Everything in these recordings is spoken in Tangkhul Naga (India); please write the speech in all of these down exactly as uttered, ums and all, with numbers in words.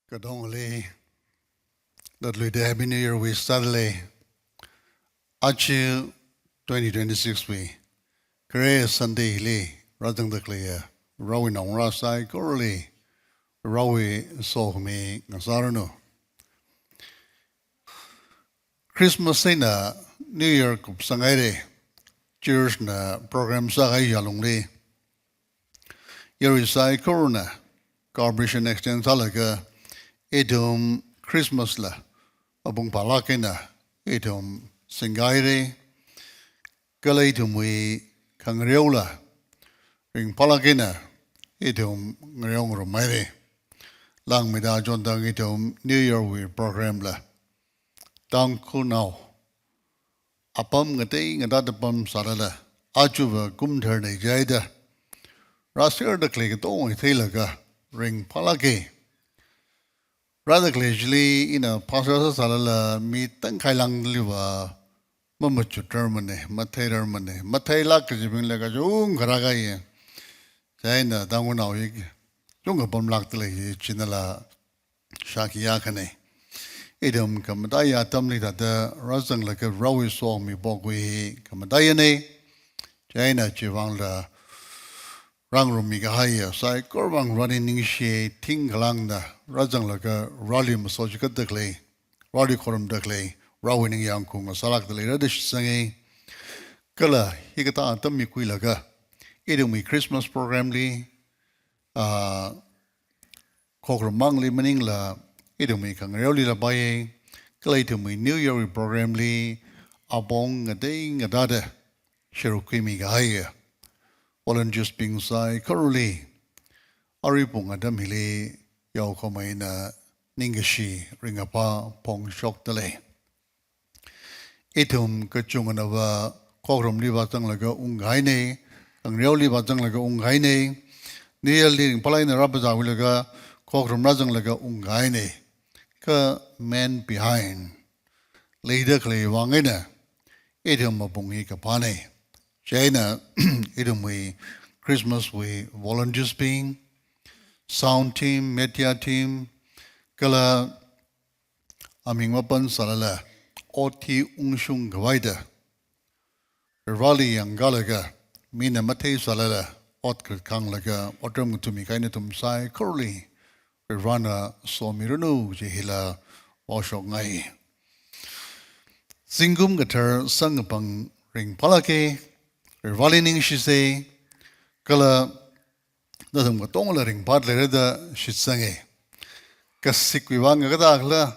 Katongali, latluida Happy New Year wish sādalei. Aja twenty twenty-six wui khare Sunday hili rāzangda khaleiya Varewui naongarā saikorali Varewui sokhami ngasāranu. Christmas eina New Year kupsanghaira. Church na program sākahai alungli, yarui saikorana cooperation extend sālaga ithum Christmas la apung phalāk eina ithum singhaira. Kala ithumwui khangareola ringphālāk eina ithum ngareo ngarumhaira. Langmeida chonthang ithum New Year wui program la Tangkhulnao apam ngatei ngateida pamsālala, aja va kum tharnei jida rāserda khalei katonga theilaga ringphālāka. Rāda khalei chili ina pastor sāsālala mi tangkhai lāngli va mamachut rarmana, mathei rarmana, matheilāk kajibingla kachungkha rākahaiya. Chieina Tangkhulnao hi chungkha pamlākdalei hi chinala shākhi akhana. Ithum khamataiya atamli thāda rāzanglaga Varewui sokhami pokhui hi khamataiyana. Chieina chiwui vangla rāngarummikahaiya saikora vang Vareli ningshi, thingkha lāngda rāzanglaga Vareli masochikatda khalei, Vareli khorumda khalei, Varewui ningyāng khaung ngasālākda leira da shitsanga. Kala hikathā atam mikhuilaga ithumwui Christmas program li, ah, khokharum mangli maningla ithumwui khangareolila paiya, kala ithumwui New Year wui program li apong ngatei ngateida sharuk khuimikahaiya volunteers bing saikorali arui pung atam hili yaokahomai eina ningkashi ringkaphā phongshokdalei. Ithum kachungana va khokharumli vāzanglaga ungkahaina, khangareoli vāzanglaga ungkahaina, New Year li ringphālāk eina rāphazākhuilaga khokharum rāzanglaga ungkahaina. Kha main behind leida khalei vang eina ithum apung hi kaphāna. Chieina ithumwui Christmas wui volunteers bing, sound team, media team, kala aming mapansālala ot hi ungshungkhavai da Vareli yangkālaga, mina matheisālala ot kakhanglaga otram ngathami kahaina nathum saikorali Varena somiranu kaji hila vāshokngai. Zingkum kathar samkaphang ringphālāka, Vareli ningshisa, kala nathum katongala ringphāda leira da shitsanga. Kasikwui vang kathākhala,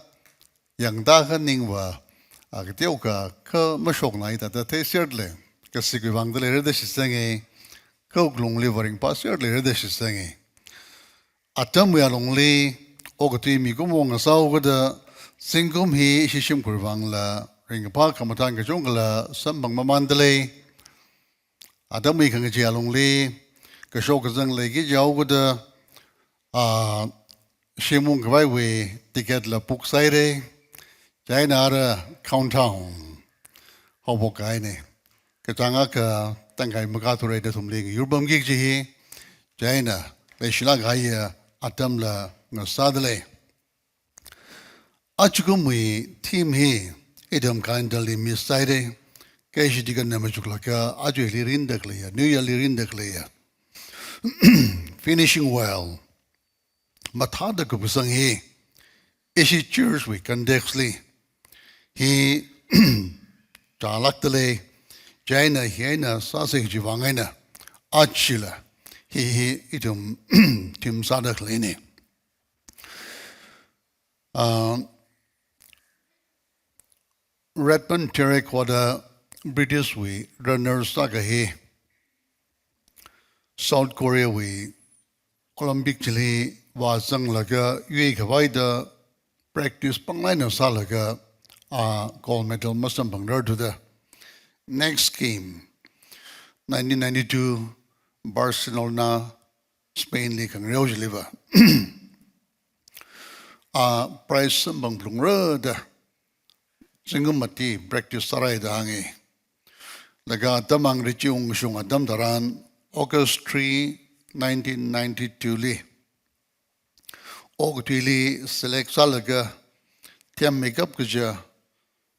yangda khaning va, a, kateokha kha mashoknai thāda theiserda lei. Kasikwui vangda leira da shitsanga, kha wuklungli va ringphāserda leira da shitsanga. Atamwui alungli okathui mikumo ngasāhaokida, zingkum hi ishi shimkhurwui vangla ringkaphā khamathān kachungkhala samphang mamānda lei. Atamwui khangachee alungli kashok kazang leiki jihaokida, a, shim ungkhavaiwui ticket la book sāhaira. Chieina ara countdown haophok kahaina. Kachāng akha tangkhai makāthura da nathumli ngayur pamki kaji hi. Chieina leishilāk kahaiya atamla ngasāda lei. Ajakumwui theme hi ithum calendar li miss sāhaira. Kha ishi deacon na machuklaga ajawuili rinda khaleiya, New Year li rinda khaleiya, finishing well, mathāda kupkasang hi ishi church wui context li hi chālākda lei. Chieina hi eina sāsa kajiwui vang eina ajala hi hi ithum theme sāda khaleina. Ah, Redmond Terek hoda British wui runner sākahi South Korea wui Olympic chili vāzanglaga yuikhavaida practice panglāk eina sālaga, a, gold medal masamphangrarthuda, next game, nineteen ninety-two Barcelona, Spain li khangareo chili va, a, prize samphang phalungra da zingkum mati practice sārai da hānga. Laga atam angri chi ungshung atam tharan August three, nineteen ninety-two li okathuili select sālaga, themmeikap kaja,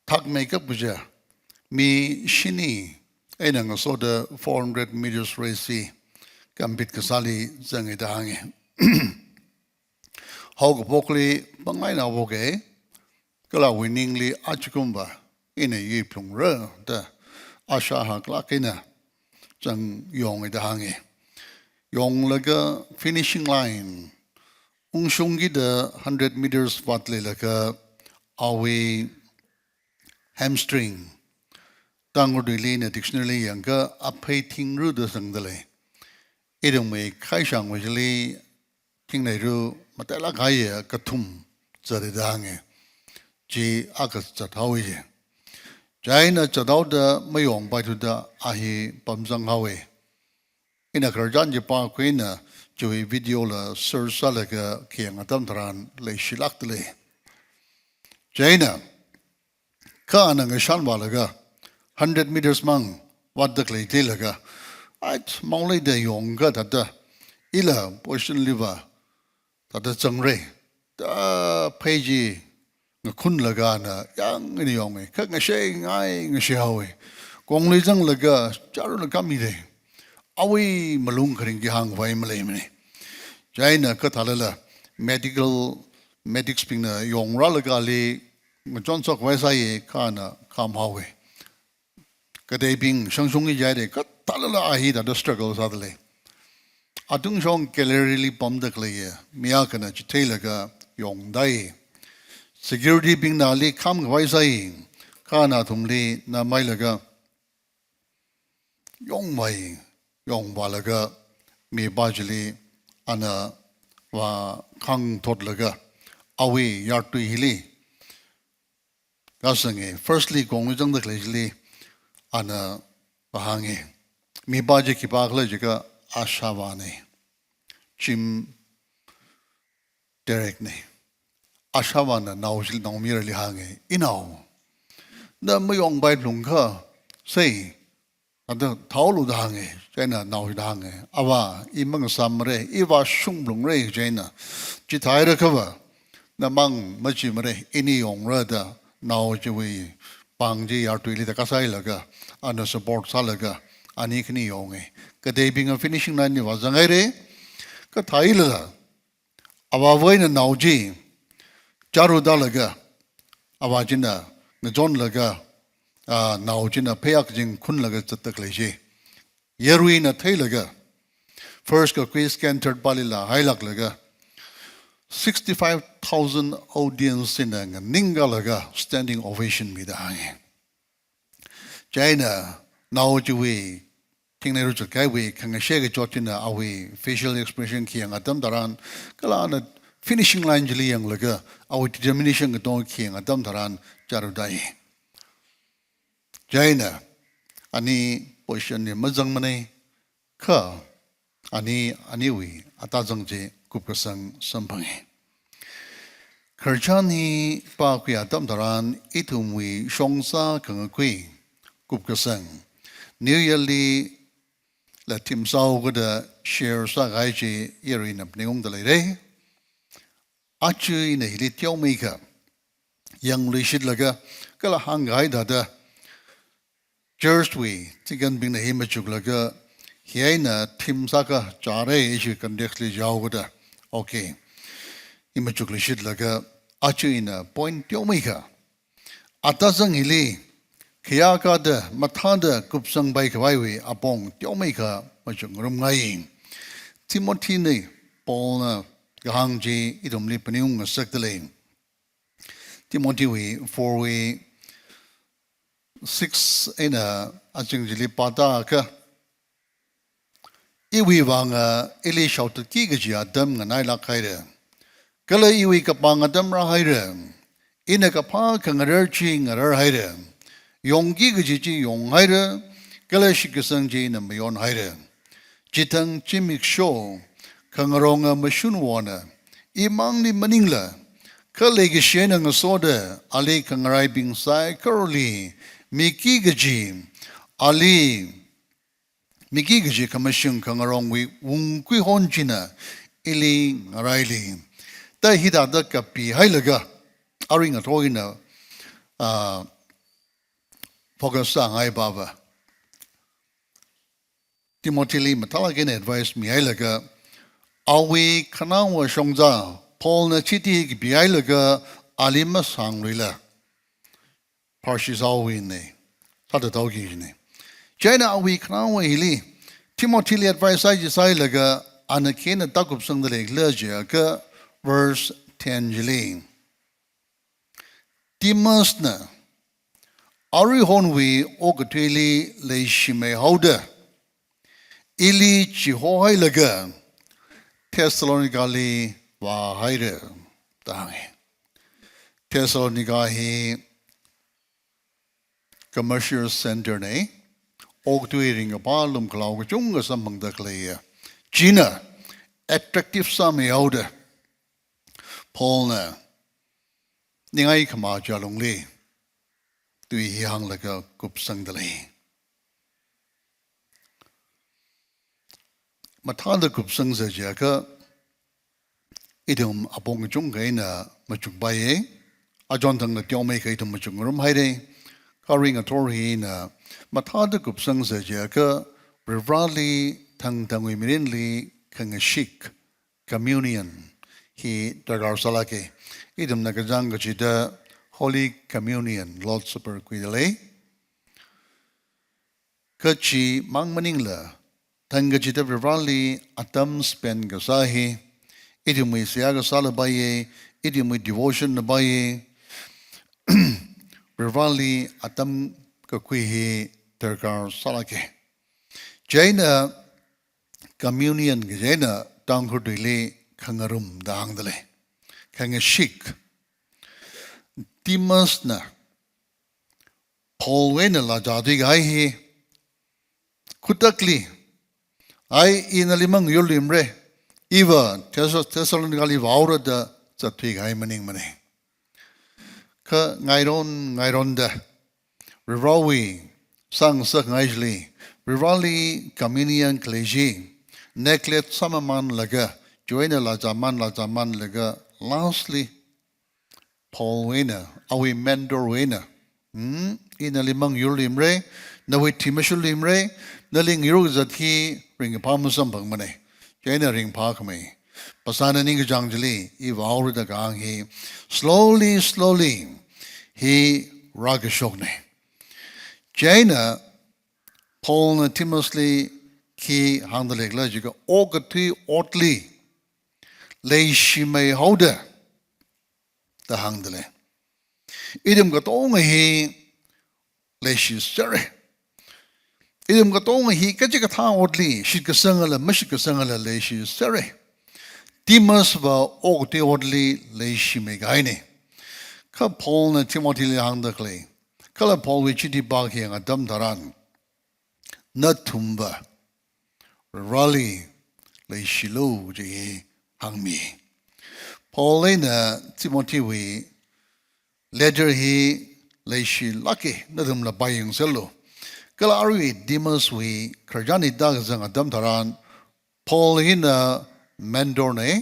thakmeikap kaja, mi shini eina ngasoda four hundred meters race hi compete kasāli zanga da hānga. Haokaphokli pānglāk eina haophok, kala awui ningli ajakumva ina yuiphalungra da asha haklāk eina zang yonga da hānga. Yonglaga finishing line ungshungkida hundred meters vātleilaga awui hamstring, Tangkhul tuili ina dictionary li yangakha aphei thingru da zangda lei. Ithumwui khaishangwui chili thingneru matailāk kahai kathum zata da hānga. Chi akha zathaowa ji. Chieina zathaoda mayongpaithuda a hi pamzang haowa. Ina khararchan chi pākhui eina chiwui video la search sālaga khayang atam tharan leishilākda lei. Chieina kha ana ngashan vālaga hundred meters mang vātda khalei theilaga, ai, mangleida yongakha thāda ila position liva thāda zangra da phei chi ngakhunlaga ana yāng eina yonga. Kha ngasheingai ngashei haowa. Kongli zanglaga chāru na kami de. Awui malung kharing kahāng vai maleimana. Chieina kha thālala medical, medics bingna yongrālaga ali ngachonshok khavai sāya, kha ana kham haowa. Kateibing shangshung hi jai de, kha thālala a hi thāda struggle sāda lei. Atungshong gallery li pamda khaleiya mi akhana chitheilaga yongda. Security bingna ali kham khavai sāya, kha ana athumli namailaga yongmai, yongvālaga mipā chili ana vākhangthotlaga awui yartui hili kasanga. Firstly, kongli zangda khalei chili ana vāhānga. Mipā chi khipākhala jiakha ashāvāna. Jim Derek na. Ashāvāna nao chili, naomayarali hānga, "Inao, na mayongpaiphalungkha sei, ada thaolu," da hānga. Chieina nao china hānga, "Avā, i mangasāmara, i vāshungphalungra," chieina. Chithāhaira khava, na mang machimara, ini yongra da, nao chiwui pāng chi yartuili tākasailaga, ana support sālaga, ani khani yonga. Kateibingva finishing line li vāzanghaira, kha thāhailala avāva̱na nao chi chāru tālaga, avā china ngachonlaga, ah, nao china pheiya kazing khunlaga zatda khalei chi yaruina theilaga, first kakhui second third pālila hailāklaga, sixty-five thousand audience china nganingkalaga standing ovation mida hānga. Chieina nao chiwui thingnei ruchut kahaiwui khangashei kachot china awui facial expression khayang atam tharan, kala ana finishing line chili yanglaga awui determination katonga khayang atam tharan chāru tāi. Chieina ani position li mazangmana, kha ani, aniwui atazang chi kupkasang samphanga. Khararchan hi pākhui atam tharan ithumwui shongsā khangakhui kupkasang, New Year lila theme sāhaokada share sākahai chi yaruina phaningungda leira. Aja ina hili teomeikha yangluishitlaga, kala hāngkahai thāda, church wui tsinganbingna hi machuklaga, hi eina theme sākha chāra ishi context li jihaokada. Okay. Hi machukluishitlaga, aja ina point teomeikha, atazang hili khayākada mathāda kupsangpai khavaiwui apong teomeikha machukngarumngai. Timothy na Paul na kahāng chi ithumli phaningung ngasakda lei. Timothy wui four wui six eina azing chili pātākha, iwui vānga ili shaothatki kaji atam nganailāk haira. Kala iwui kapāng atam rāhaira. Ina kaphā khangarar chi ngararhaira. Yongki kaji chi yonghaira. Kala shitkasang chi ina mayonhaira. Chithang zimiksho khangaronga mashunwona imangli maningla, kha leikashi eina ngasoda ali khangaraibing saikorali miki kaji, ali miki kaji khamashung khangarongwui wungkui hon china ili ngaraili. Da hithāda kapihailaga, arui ngathor ina, ah, focus sāngai pava, Timothy li mathālāk eina advice mihailaga, awui khanaowa shongza, Paul na chithi kapihailaga, ali masangluila phāshisāwui ne, sāda thaoki ne. Chieina awui khanaowa hili, Timothy li advice sāchisailaga, ana khi eina tākupsangda leikhala jiakha, verse ten chili, Demas na aruihonwui okathuili leishimeihaoda, ili chihohailaga Thessalonica li vāhaira, da hānga. Thessalonica hi commercial center ne, okathui ringkaphā lumkhalao kachungkha samphangda khaleiya. China attractive sāmeihaoda, Paul na ningai khamā chi alungli tui hi hānglaga kupsangda lei. Mathāda kupsangsa jiakha, ithum apong kachungkha eina machukpaiya, achon thangna teomeikha ithum machukngarumhaira, kha arui ngathor hina mathāda kupsangsa jiakha, Varivarali thangthangwui mirinli khangashik, communion hi darkar sālāka. Ithumna kachāng kachida Holy Communion, Lord's Supper khuida lei. Kha chimang maningla, thangkachida Varivarali atam spend kasā hi, ithumwui seihā kasāla paiya, ithumwui devotion la paiya, Varivarali atam kakhui hi darkar sālāka. Chieina communion kaji eina Tangkhul tuili khangarum da hāngda lei. Khangashik. Demas na Paul wui eina lāzā thuikahai hi, khutakli, ai, ina nali mangyurluimara, iva Thess-, Thessalonica li vāhaora da zatthuikahai maningmana. Kha ngairon ngaironda, Varivarawui sāngasakngai chili, Varivarali communion khalei chi neglect sāmamanlaga, chiwui eina lāzāman lāzāmanlaga, lastly, Paul wui eina, awui mentor wui eina, "Hmm, ina nali mangyurluimara, nawui thi mashurluimara, nali ngayur kazat hi ringkaphā masamphangmana. Chieina ringphākhamei. Phasāna ningkachāng chili, i vāhaora" da kahāng hi, slowly, slowly, hi rākashokna. Chieina Paul na Demas li khi hāngda leikhala jiakha, okathui otli leishimeihaoda da hāngda lei. Ithum katonga hi leishisera. Ithum katonga hi kachikathā otli, shitkasangala, mashitkasangala leishisera. Demas va okathui otli leishimei kahaina. Kha Paul na Timothy li hāngda khalei, kala Paul wui chithi pākahai atam tharan, nathumva Vareli leishilu kaji hi hāngmi. Paul eina Timothy wui letter hi leishilāka, nathumla pāyangserlu. Kala arui Demas wui khararchan hi tākazang atam tharan, Paul hina mentor na,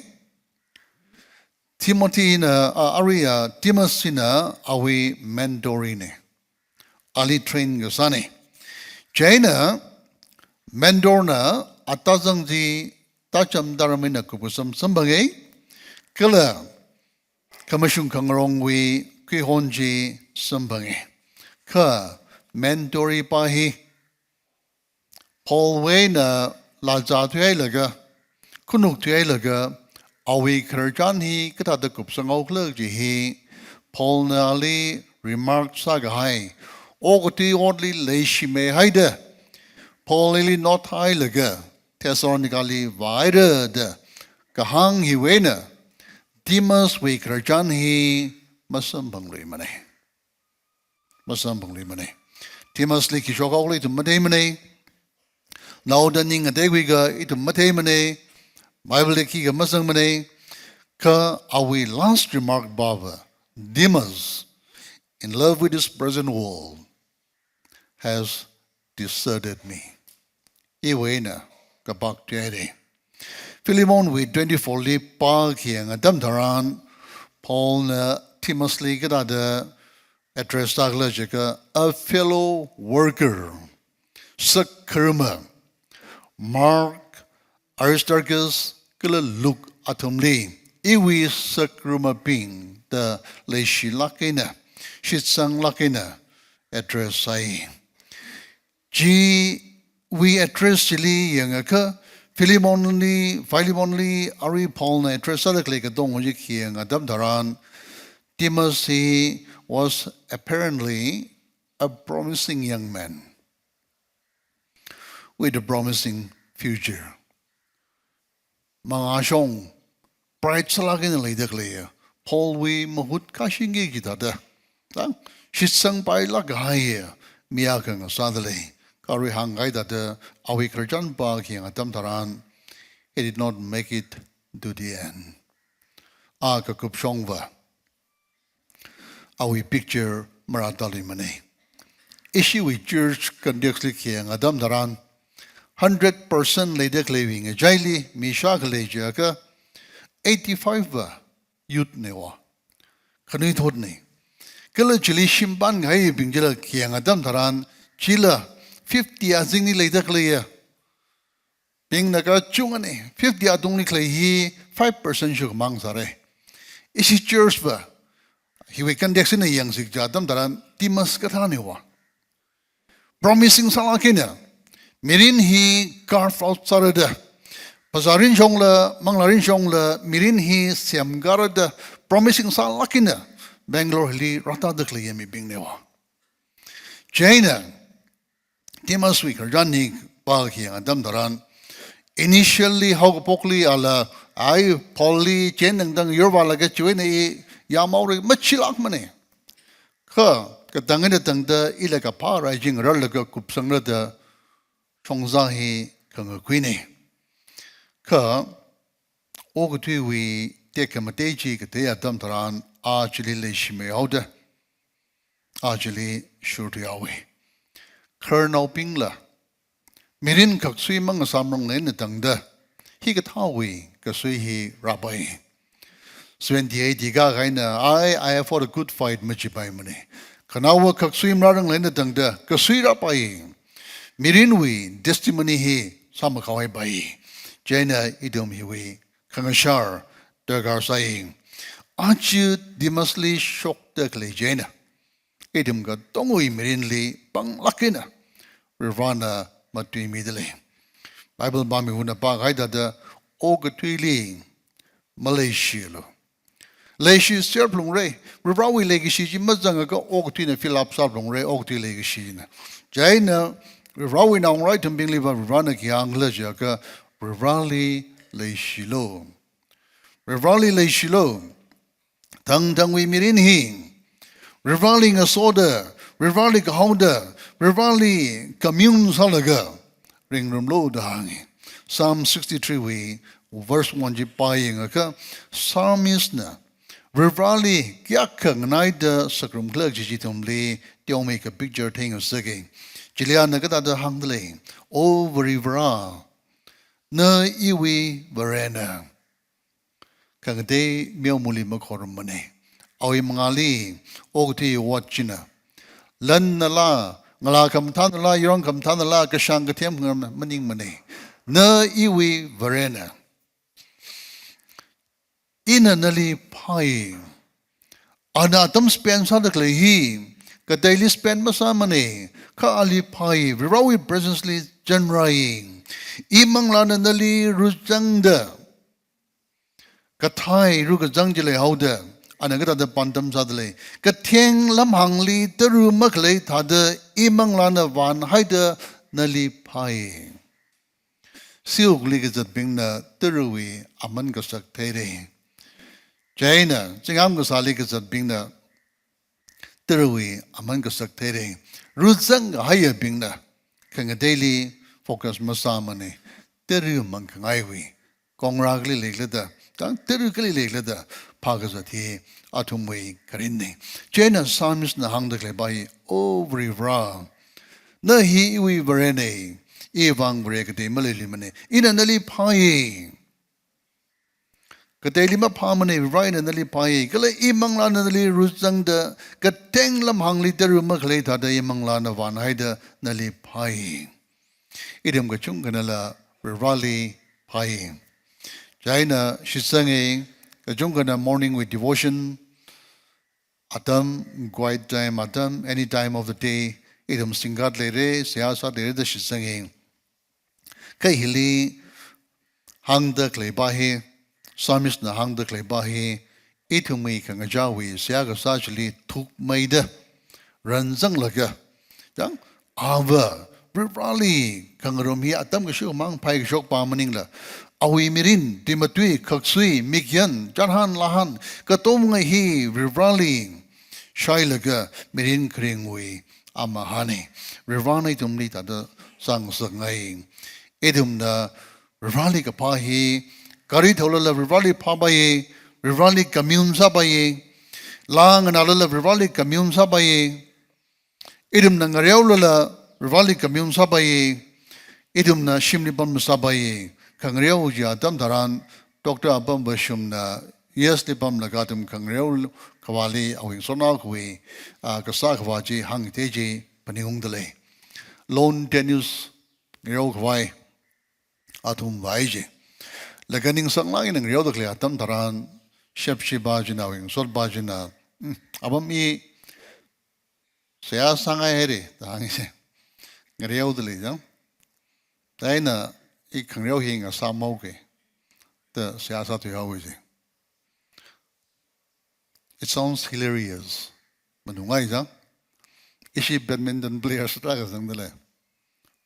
Timothy hina, a, arui a, Demas hina awui mentoree na. Ali train kasāna. Chieina mentor na atazang chi tācham tāram eina kupkasam samphanga, kala khamashung khangarongwui khuihon chi samphanga. Kha mentoree pa hi Paul wui eina lāzā thuihailaga, khanuk thuihailaga, awui khararchan hi kathāda kupsanghaokhala kaji hi, Paul na ali remark sākahai, okathui otli leishimeihaida, Paul ili nothailaga, Thessalonica li vāhaira da kahāng hiwui eina, Demas wui khararchan hi masamphangluimana. Masamphangluimana. Demas li khi shokhaokhala ithum matheimana. Naoda ning ngateikhuika ithum matheimana. Bible li khikha masangmana. Kha awui last remark pava, "Demas, in love with this present world, has deserted me." Iwui eina kapak thuihaira. Philemonwui twenty-four li pākhayang atam tharan, Paulna Timothyli kathāda address sākhala jiakha, a fellow worker, sakkharuma, Mark, Aristarchus, kala Luke athumli, iwui sakkarumabing da leishilāk eina, shitsanglāk eina address sāi. Chiwui address chili yangakha, Philemonli, Philemonli arui Paulna address sāda khalei katonga chi khayang atam tharan, Timothy was apparently a promising young man with a promising future. Mangāshong, bright sālāk eina leida khaleiya, Paulwui mahut kashingki kida da, tang, shitsangpailāk kahaiya mi akha ngasāda lei. Kha arui hāngkahai thāda, awui khararchan pākhayang atam tharan, he did not make it to the end. A kakupshongva awui picture marātāluimana. Ishiwui church context li khayang atam tharan, hundred percent leida khaleiwui ngachaili mi shākha lei jiakha, eighty-five va youth newa, khanuithotna. Kala chili shimpān ngahaibing chila khayang atam tharan, chila fifty azingli leida khaleiya bingna kachungana, fifty atungli khalei hi five percent shukmang sāra. Ishi church va, hiwui context eina yangsi kaja atam tharan, Timothy kathānewa. Promising sālāk eina, mirin hi carve out sāra da, phasā rinshongla, manglā rinshongla, mirin hi semkāra da, promising sālāk eina, Bangalore hili rātāda khaleiya mibingnewa. Chieina, Timothy wui khararchan hi pākhayang atam tharan, initially haokapokli ala, ai Paulli chen dangdang yorvālaga chiwui eina i yamhaora machilākmana. Kha, katang eina tangda ila kaphā rai chi ngararlaga kupsangra da shongza hi khangakhuina. Kha, okathuiwui tekhamatei chi kathei atam tharan, a chili leishimeihaoda, a chili shurthuihaowa. Khararnaobingla, mirin khaksui mangasāmrang eina tangda, hikathāwui kasui hi rāpai. Seventy, eighty kākha eina, I, I have fought a good fight machipaimana. Khanaowa khaksui marārang eina tangda, kasui rāpai. Mirinwui testimony hi sāmakhaohaipai. Chieina ithum hiwui khangashar darkar sāi. Aja Timothyli shokda khalei chieina, ithum katongawui mirinli panglāk eina Varivarana matuimida lei. Bible pāmiwui eina pākahai thāda, okathuili maleishilu. Leishi serphalungra, Varivarawui leikashi chi mazangakha okathuina fill up sāphalungra, okathui leikashina. Chieina Varivarawui naongarā ithumbingliva Varivarana khi hāngkhala jiakha, Varivarali leishilu. Varivarali leishilu. Thangthangwui mirin hi Varivarali ngasoda, Varivarali kahaoda, Varivarali commune sālaga ringrumlu da hānga. Psalm sixty-three wui verse one chi pāyangakha, Psalmist na Varivarali kayākha nganaida sāngarumkhala kaji chi ithumli teomeikha picture theingasaka. Chili ana kathāda hāngda lei, O Varivara, na iwui Varena. Khangatei meomali makhorummana. Awui mangāli okathui ot china, lan nala, ngalā khamathā nala, yaron khamathā nala, kashāng kathem ngarā maningmana. Na iwui Varena. Ina nali phāi. Ana atam spend sāda khalei hi, kateili spend masāmana, kha ali phāi, Varivarawui presence li chanrai. Imanglāna nali ruzangda, kathai rukazang chi leihaoda, ana kathāda pāntam sāda lei. Katheng lamhāngli tara makhalei thāda, imanglāna vānhaida nali phāi. Siwukli kazatbingna tarawui aman kasak theira. Chieina, zingkum kasāli kazatbingna tarawui aman kasak theira. Ruzangkahaiyabingna khangateili focus masāmana. Tara mangkhangaiwui kongra kali leikhala da, tang tara kali leikhala da, phākazat hi athumwui kharinna. Chieina Psalmist na hāngda khalei pa hi, O Varivara, na hi iwui Varena, ivāng Vare katei maleiluimana. Ina nali phāi. Kateili maphāmana, Varivarana nali phāya. Kala imanglāna nali ruzangda, kateng lamhāngli tara makhalei thāda imanglāna vānhaida nali phāya. Ithum kachungkhanala Varivarali phāya. Chieina shitsanga, kachungkhana morning with devotion, atam, quiet time atam, any time of the day, ithum singkat leira, seihā sāda leira da shitsanga. Kha hili hāngda khaleipa hi, Psalmist na hāngda khaleipa hi, ithumwui khangachāwui seihā kasā chili thukmeida ranzanglaga, chang, ava, Varivarali khangarum hi atam kashuimang phaikashokpa maningla, awui mirin, tuimatui, khaksui, mikyan, chānhān lāhān, katonga hi Varivarali shailaga mirin kharingwui amahāna. Varivarana ithumli thāda sāngasakngai. Ithumna Varivarali kaphā hi, gari thaolala Varivarali phāpaiya, Varivarali commune sāpaiya, laa nganālala Varivarali commune sāpaiya, ithumna ngareolala Varivarali commune sāpaiya, ithumna shimli pam sāpaiya. Khangareo kaji atam tharan, Doctor Apam Vashumna, yes li pamlaga athum khangareo khavāli awui sonaokhavai, ah, kasā khavā chi hāngda chi phaningungda lei. Lawn tennis ngareo khavai athum vāi chi. Laga ningsanglāk eina ngareoda khalei atam tharan, Shepshiba china, awui ngasotpa china, "Hmm, Apam, i seihā sāngai haira," da hānga chi. Ngareoda lei chang. Chieina, "I khangareo hi ngasāmhaoga," da seihā sāthuihaowa chi. It sounds hilarious. Manungai chang. Ishi badminton player sāda kazangda lei.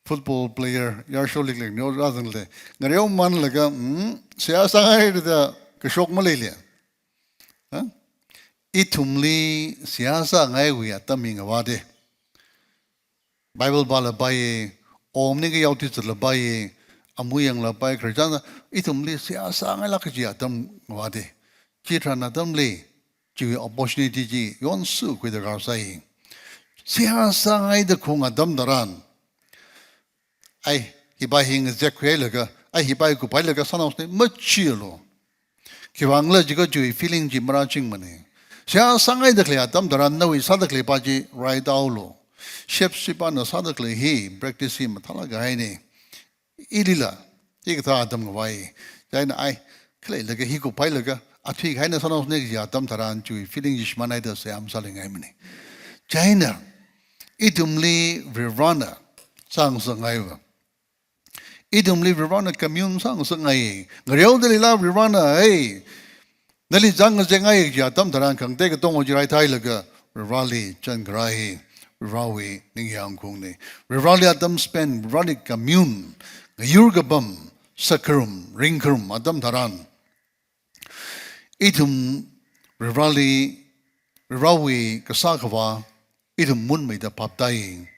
Football player, yarsho liklik neo rāzangda lei. Ngareomanlaga, "Hmm, seihā sāngai haira," da kashok maleila. Ha? Ithumli seihā sāngaiwui atam hi ngavāda. Bible pālapaiya, omni kayao tui zatlapaiya, amu yanglapai, Christian ithumli seihā sāngailāk kaji atam ngavāda. Chitharan atamli, chiwui opportunity chi yonsu khuida karsai. Seihā sāngaida khaung atam tharan, "Ai, hipa hi ngazekkhuilaga, ai, hipa hi kuphailaga sānaosana," machilu. Khiwuivang khala jiakha chiwui feeling chi marāchingmana. Seihā sāngaida khalei atam tharan nawui sāda khaleipa chi raitaolu. Shepshibana sāda khalei hi practice hi mathālāk kahaina. Ilila, hikathā atam ngavai. Chieina, "Ai, khaleilaga hi kuphailaga, athui kahaina sānaosana," kaji atam tharan chiwui feeling chi shimānhaida seihā masāleingaimana. Chieina, ithumli Varivarana sāngasakngaiva. Ithumli Varivarana commune sāngasakngai. Ngareoda leila Varivarana, "Ei, nali zang ngazekngai," kaji atam tharan khangatei katonga chi raithailaga Varivarali chānkharā hi Varivarawui ningyāng khaungna. Varivarali atam spend, Varivarali commune, ngayur kapam, sākharum, ringkharum atam tharan, ithum Varivarali, Varivarawui kasā khavā, ithum munmeida phaptāi.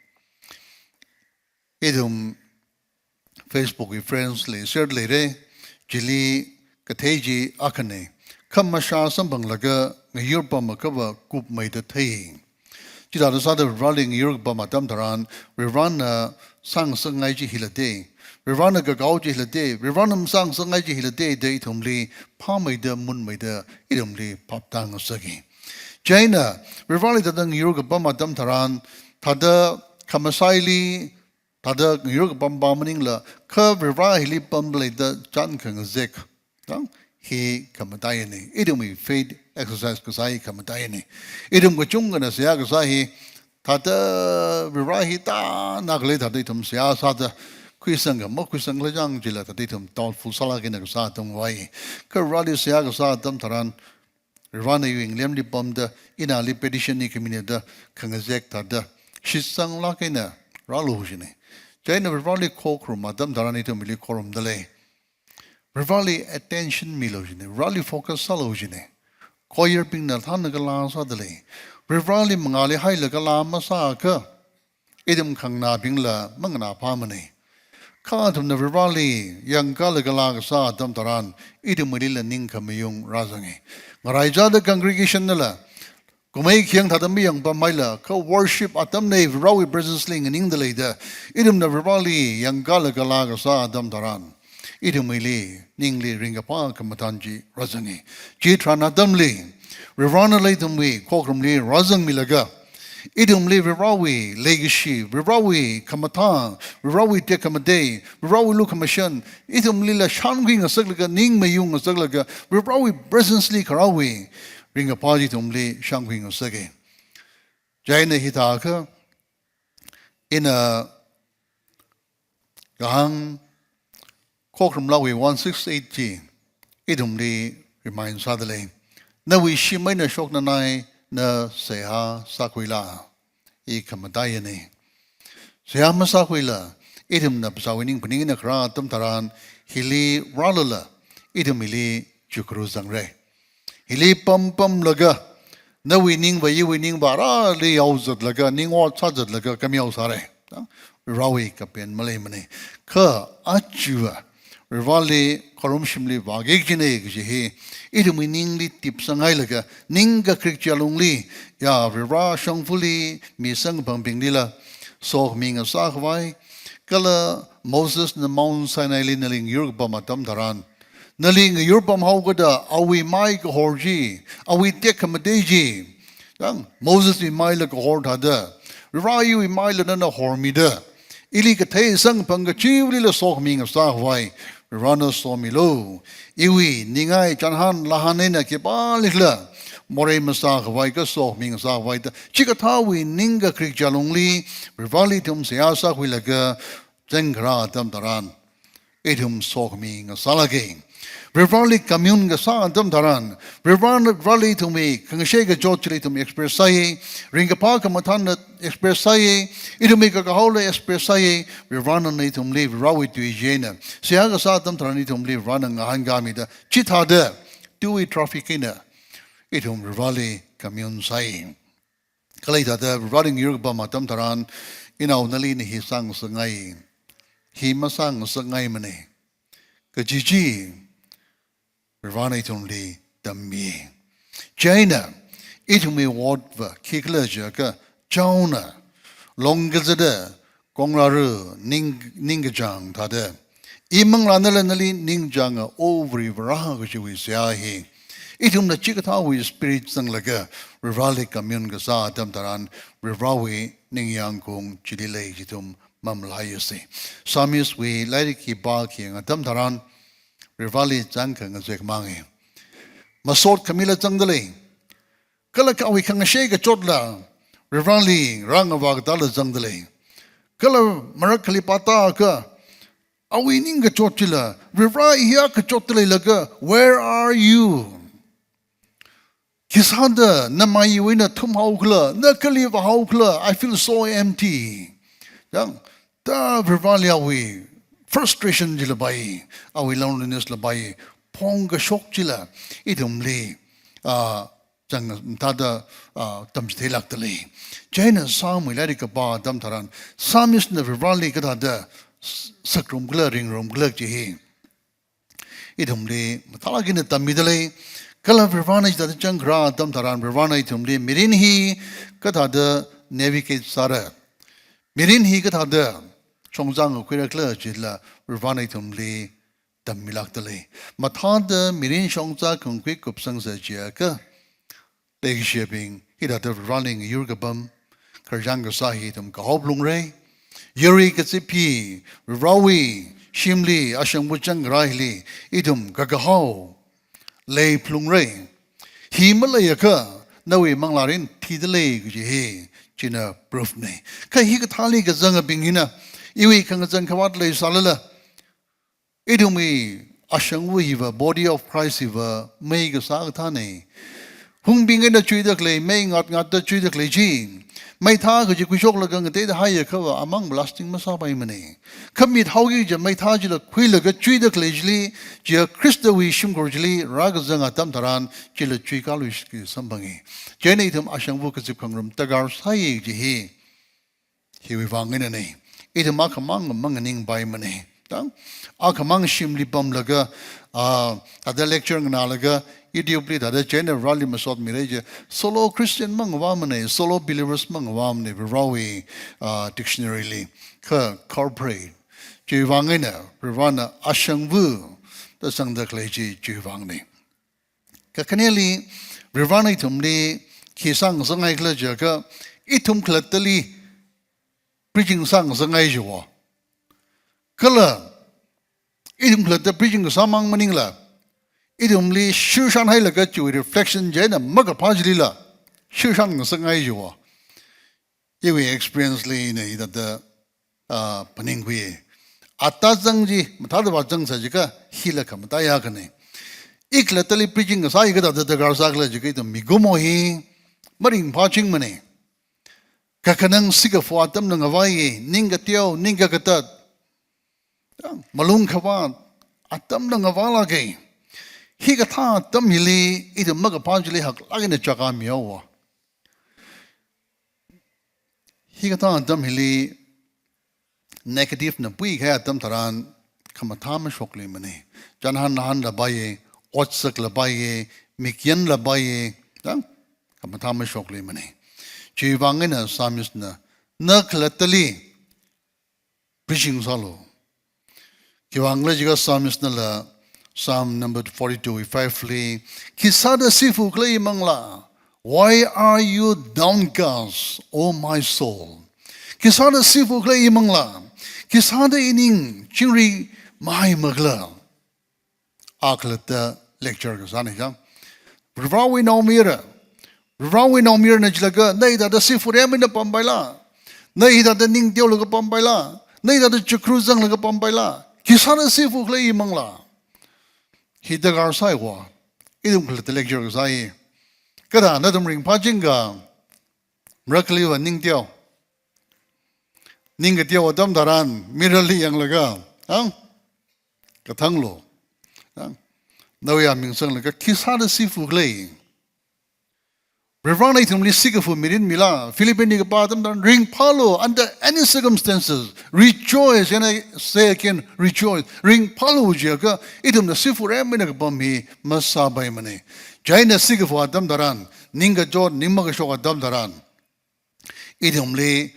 Ithum Facebook wui friends li share leira, chili kathei chi akhana. Khamashā samphanglaga ngayur pam akhava kupmeida thei. Chithāda sāda Varivarali ngayur kapam atam tharan, Varivarana sāngasakngai chi hila da, Varivarana kakao chi hila da, Varivarana masāngasakngai chi hila da, da ithumli phāmeida, munmeida, ithumli phaptāngasaka. Chieina, Varivarali thāda ngayur kapam atam tharan, thāda khamashaili, thāda ngayur kapampa maningla, kha Varivara hili pamda leida chān khangazek, chang, hi khamataiyana. Ithumwui faith exercise kasā hi khamataiyana. Ithum kachungkhana seihā kasā hi, thāda Varivara hi tāna khalei thāda ithum seihā sāda, khuisang kha makhuisang khala chang chila thāda ithum doubtful sālāk eina kasā atam vai. Kha Varivarali seihā kasā atam tharan, Varivarana iwui ngalemli pamda, ina ali petition hi khaminida, khangazek thāda, shitsanglāk eina rālu jina. Chieina Varivarali khokharum atam tharan ithum ili khorumda lei. Varivarali attention milu jina, Varivarali focus sālu jina. Choir bingna thāna kala sāda lei. Varivarali mangāli hailaga kala masākha, ithum khanganābingla manganāphāmana. Kha athumna Varivarali yangkālaga kala kasā atam tharan, ithumlila ningkhamayung rāzanga. Ngaraichāda congregation nala, kumhai khayang thāda mayangpamhaila, kha worship atamna Varivarawui presence li nganingda leida, ithumna Varivarali yangkālaga kala kasā atam tharan, ithumwuili, ningli ringkaphā khamathān chi rāzanga. Chitharan atamli, Varivarana ithumwui khokharamli rāzangmilaga, ithumli Varivarawui leikashi, Varivarawui khamathā, Varivarawui tekhamatei, Varivarawui lukhamashan, ithumlila shānkhui ngasaklaga, ning mayung ngasaklaga, Varivarawui presence li kharāwui ringkaphā chi ithumli shānkhui ngasaka. Chieina hithākha, ina kahāng khokharamlākwui one six eight chi ithumli remind sādalei. Nawui shim eina shoknanai na seihā sākhuila. I khamataiya nei. Seihā masākhuila, ithumna phasāwui ning phaning eina kharā atam tharan, hili rālala, ithum hili chukharu zangra. Hili pam pamlaga, nawui ningva iwui ningva rāli yaozatlaga, ning ot sāzatlaga, khami yaosāra. Varivarawui kapen maleimana. Kha aja, Varivarali kharum shimli vāki kajina kaji hi, ithumwui ningli tipsanghailaga, ning kakrik chi alungli, ya, Varivara shongfali, mi samkaphangabinglila, sokhami ngasākhavai, kala Mosesna Mount Sinaili nali ngayur kapam atam tharan, nali ngayur pamhaokida, awui mai kahor chi, awui tekhamatei chi, yang, Moseswui maila kahor thāda, Varivara iwui maila nana hormida, ili kathei samkaphang kachiwuilila sokhami ngasākhavai, Varivarana somilu. Iwui ningai chānhān lāhān eina khipālikhala, morei masākhavai kha sokhami ngasākhavai da, chikathāwui ning kakrik chi alungli, Varivarali ithum seihā sākhuilaga, zangkharā atam tharan, ithum sokhami ngasālāka. Varivarali commune kasā atam tharan, Varivara, Varivarali ithumwui khangashei kachot chili ithum express sāya, ringkaphā khamathānla express sāya, ithumwui kakahaola express sāya, Varivarana ithumli Varivarawui tui chi eina seihā kasā atam tharan ithumli Varivarana ngahānkāmida, chithāda, tui traffic eina ithum Varivarali commune sāya. Kala hithāda Varivarali ngayur kapam atam tharan, inao nali ina hi sāngasakngai, hi masāngasakngaimana kaji chi, Varivarana ithumli tammi. Chieina, ithumwui otva khikhala jiakha, chaona, long kazata, kongrāra, ning, ningkachāng thāda, I manglānala nali ningchānga, O Varivara kajiwui seihā hi, ithumna chikathāwui spirit zanglaga, Varivarali commune kasā atam tharan, Varivarawui ningyāngkhaung chili lei kaji ithum mamalaiasa. Psalmist wui lairik hi pākhayang atam tharan, Varivarali chāngkha ngazek manga. Masot khamila zangdalei. Kala kha awui khangashei kachotla, Varivarali rāngavā katāla zangdalei. Kala marak khali pātākha, awui ningkachot chila, Varivara, I hiya kachotda leilaga, where are you? Khisāda namai iwui eina thumhaokhala, na kali vāhaokhala, I feel so empty. Yang, ta Varivarali awui frustration chila pai, awui loneliness la pai, phongkashok chila, ithumli, ah, chang thāda, ah, tamchitheilākdalei. Chieina Psalm wui lairik kapā atam tharan, Psalmist na Varivarali kathāda s-, sakrumkhala, ringrumkhala kaji hi, ithumli mathālāk eina tammidalei. Kala Varivarana hithāda chāngkharā atam tharan, Varivarana ithumli mirin hi kathāda navigate sāra, mirin hi kathāda shongzā ngakhuirakhala chila, Varivarana ithumli tammilākdalei. Mathāda mirin shongzā khangkhui kupsangsa jiakha, leikashiyabing, hithāda Varivarali ngayur kapam, khararchān kasā hi ithum kahao phalungra. Yarui kazip hi, Varivarawui shimli ashangva chāngkharā hili, ithum kakahao lei phalungra. Hi maleiakha, nawui manglārin thidalei kaji hi, china proof na. Kha hikathāli kazangabing hina, iwui khangazan khavāt leisālala, ithumwui ashangva hiva, body of Christ hiva, mei kasā kathāna. Hungbing eina chuida khalei, mei ngatngatda chuida khalei chi, meithā kaji khuishoklaga ngateida haiakhava, amang lasting masāpaimana. Kha mit haoki kaja meithā chila khuilaga chuida khalei chili, chiya Khristawui shimkhur chili rākazang atam tharan, chila chuikāluishitki samphanga. Chieina ithum ashangva kazip khangarum darkar sāya kaji hi, hiwui vang einana. Ithum akhamang manganingpaimana. Tang, akhamang shimli pamlaga, ah, thāda lecture nganālaga, YouTube li thāda channel rali masotmira kaja, solo Christian mangavāmana, solo believers mangavāmana, Varivarawui, ah, dictionary li. Kha corporate, Chiwui vang eina Varivarana ashangva da sangda khalei chi chiwui vangna. Kakhaneli Varivarana ithumli khi sāngasakngai khala jiakha, ithum khalattali preaching sāngasakngai jiwo. Kala ithum khalatta preaching kasāmang maningla, ithumli shirsan hailaga chiwui reflection chieina makaphā chilila shirsan ngasakngai jiwo. Iwui experience li ina hithāda, ah, phaningkhui. Ata zang chi, mathāda va zang sā jiakha, hila khamataiya akhana. I khalattali preaching kasā hi kathāda darkar sā khala jiakha, ithum mikumo hi maringphāchingmana. Kakhanang sikafu atamna ngavai, ning kateo, ning kakatat, malung khavāt atamna ngavālāka. Hikathā atam hili ithum makaphā chili haklāk eina chaka mihaowa. Hikathā atam hili negative na puikahai atam tharan khamathā mashokluimana. Chānhan nahānla paiya, otsaklapai, mikyanlapai, ya, khamathā mashokluimana. Chiwui vang eina psalmist na, na khalattali preaching sālu. Khiwui vang khala jiakha psalmist nala Psalm number forty-two, five li, khi sāda sifu khala imangla? Why are you downcast, O my soul? Khi sāda sifu khala imangla? Khi sāda ining chingri mahai makhala? A khalatta lecture kasāna chang. Varivarawui naomayara, Varivarawui naomayarana jilaga, na hithāda sifu rem eina pampaila? Na hithāda ning teolaga pampaila? Na hithāda chakru zanglaga pampaila? Khi sāda sifu khala imangla? Hi darkar sāiwa. Ithum khalatta lecture kasā hi. Kathāda nathum ringphāching kha, marakhaliva ning teo. Ning kateo atam tharan, mirror li yanglaga, ang? Kathanglu. Ang? Nawui aming sanglaga, khi sāda sifu khala? Varivarana ithumli sikafu mirin mila, Philippian li kapā atam tharan, ringphālu, under any circumstances, rejoice, and I say again, rejoice. Ringphālu jiakha, ithumna sifu rem eina kapam hi masāpaimana. Chieina sikafu atam tharan, ning kachot, ning makashok atam tharan, ithumli,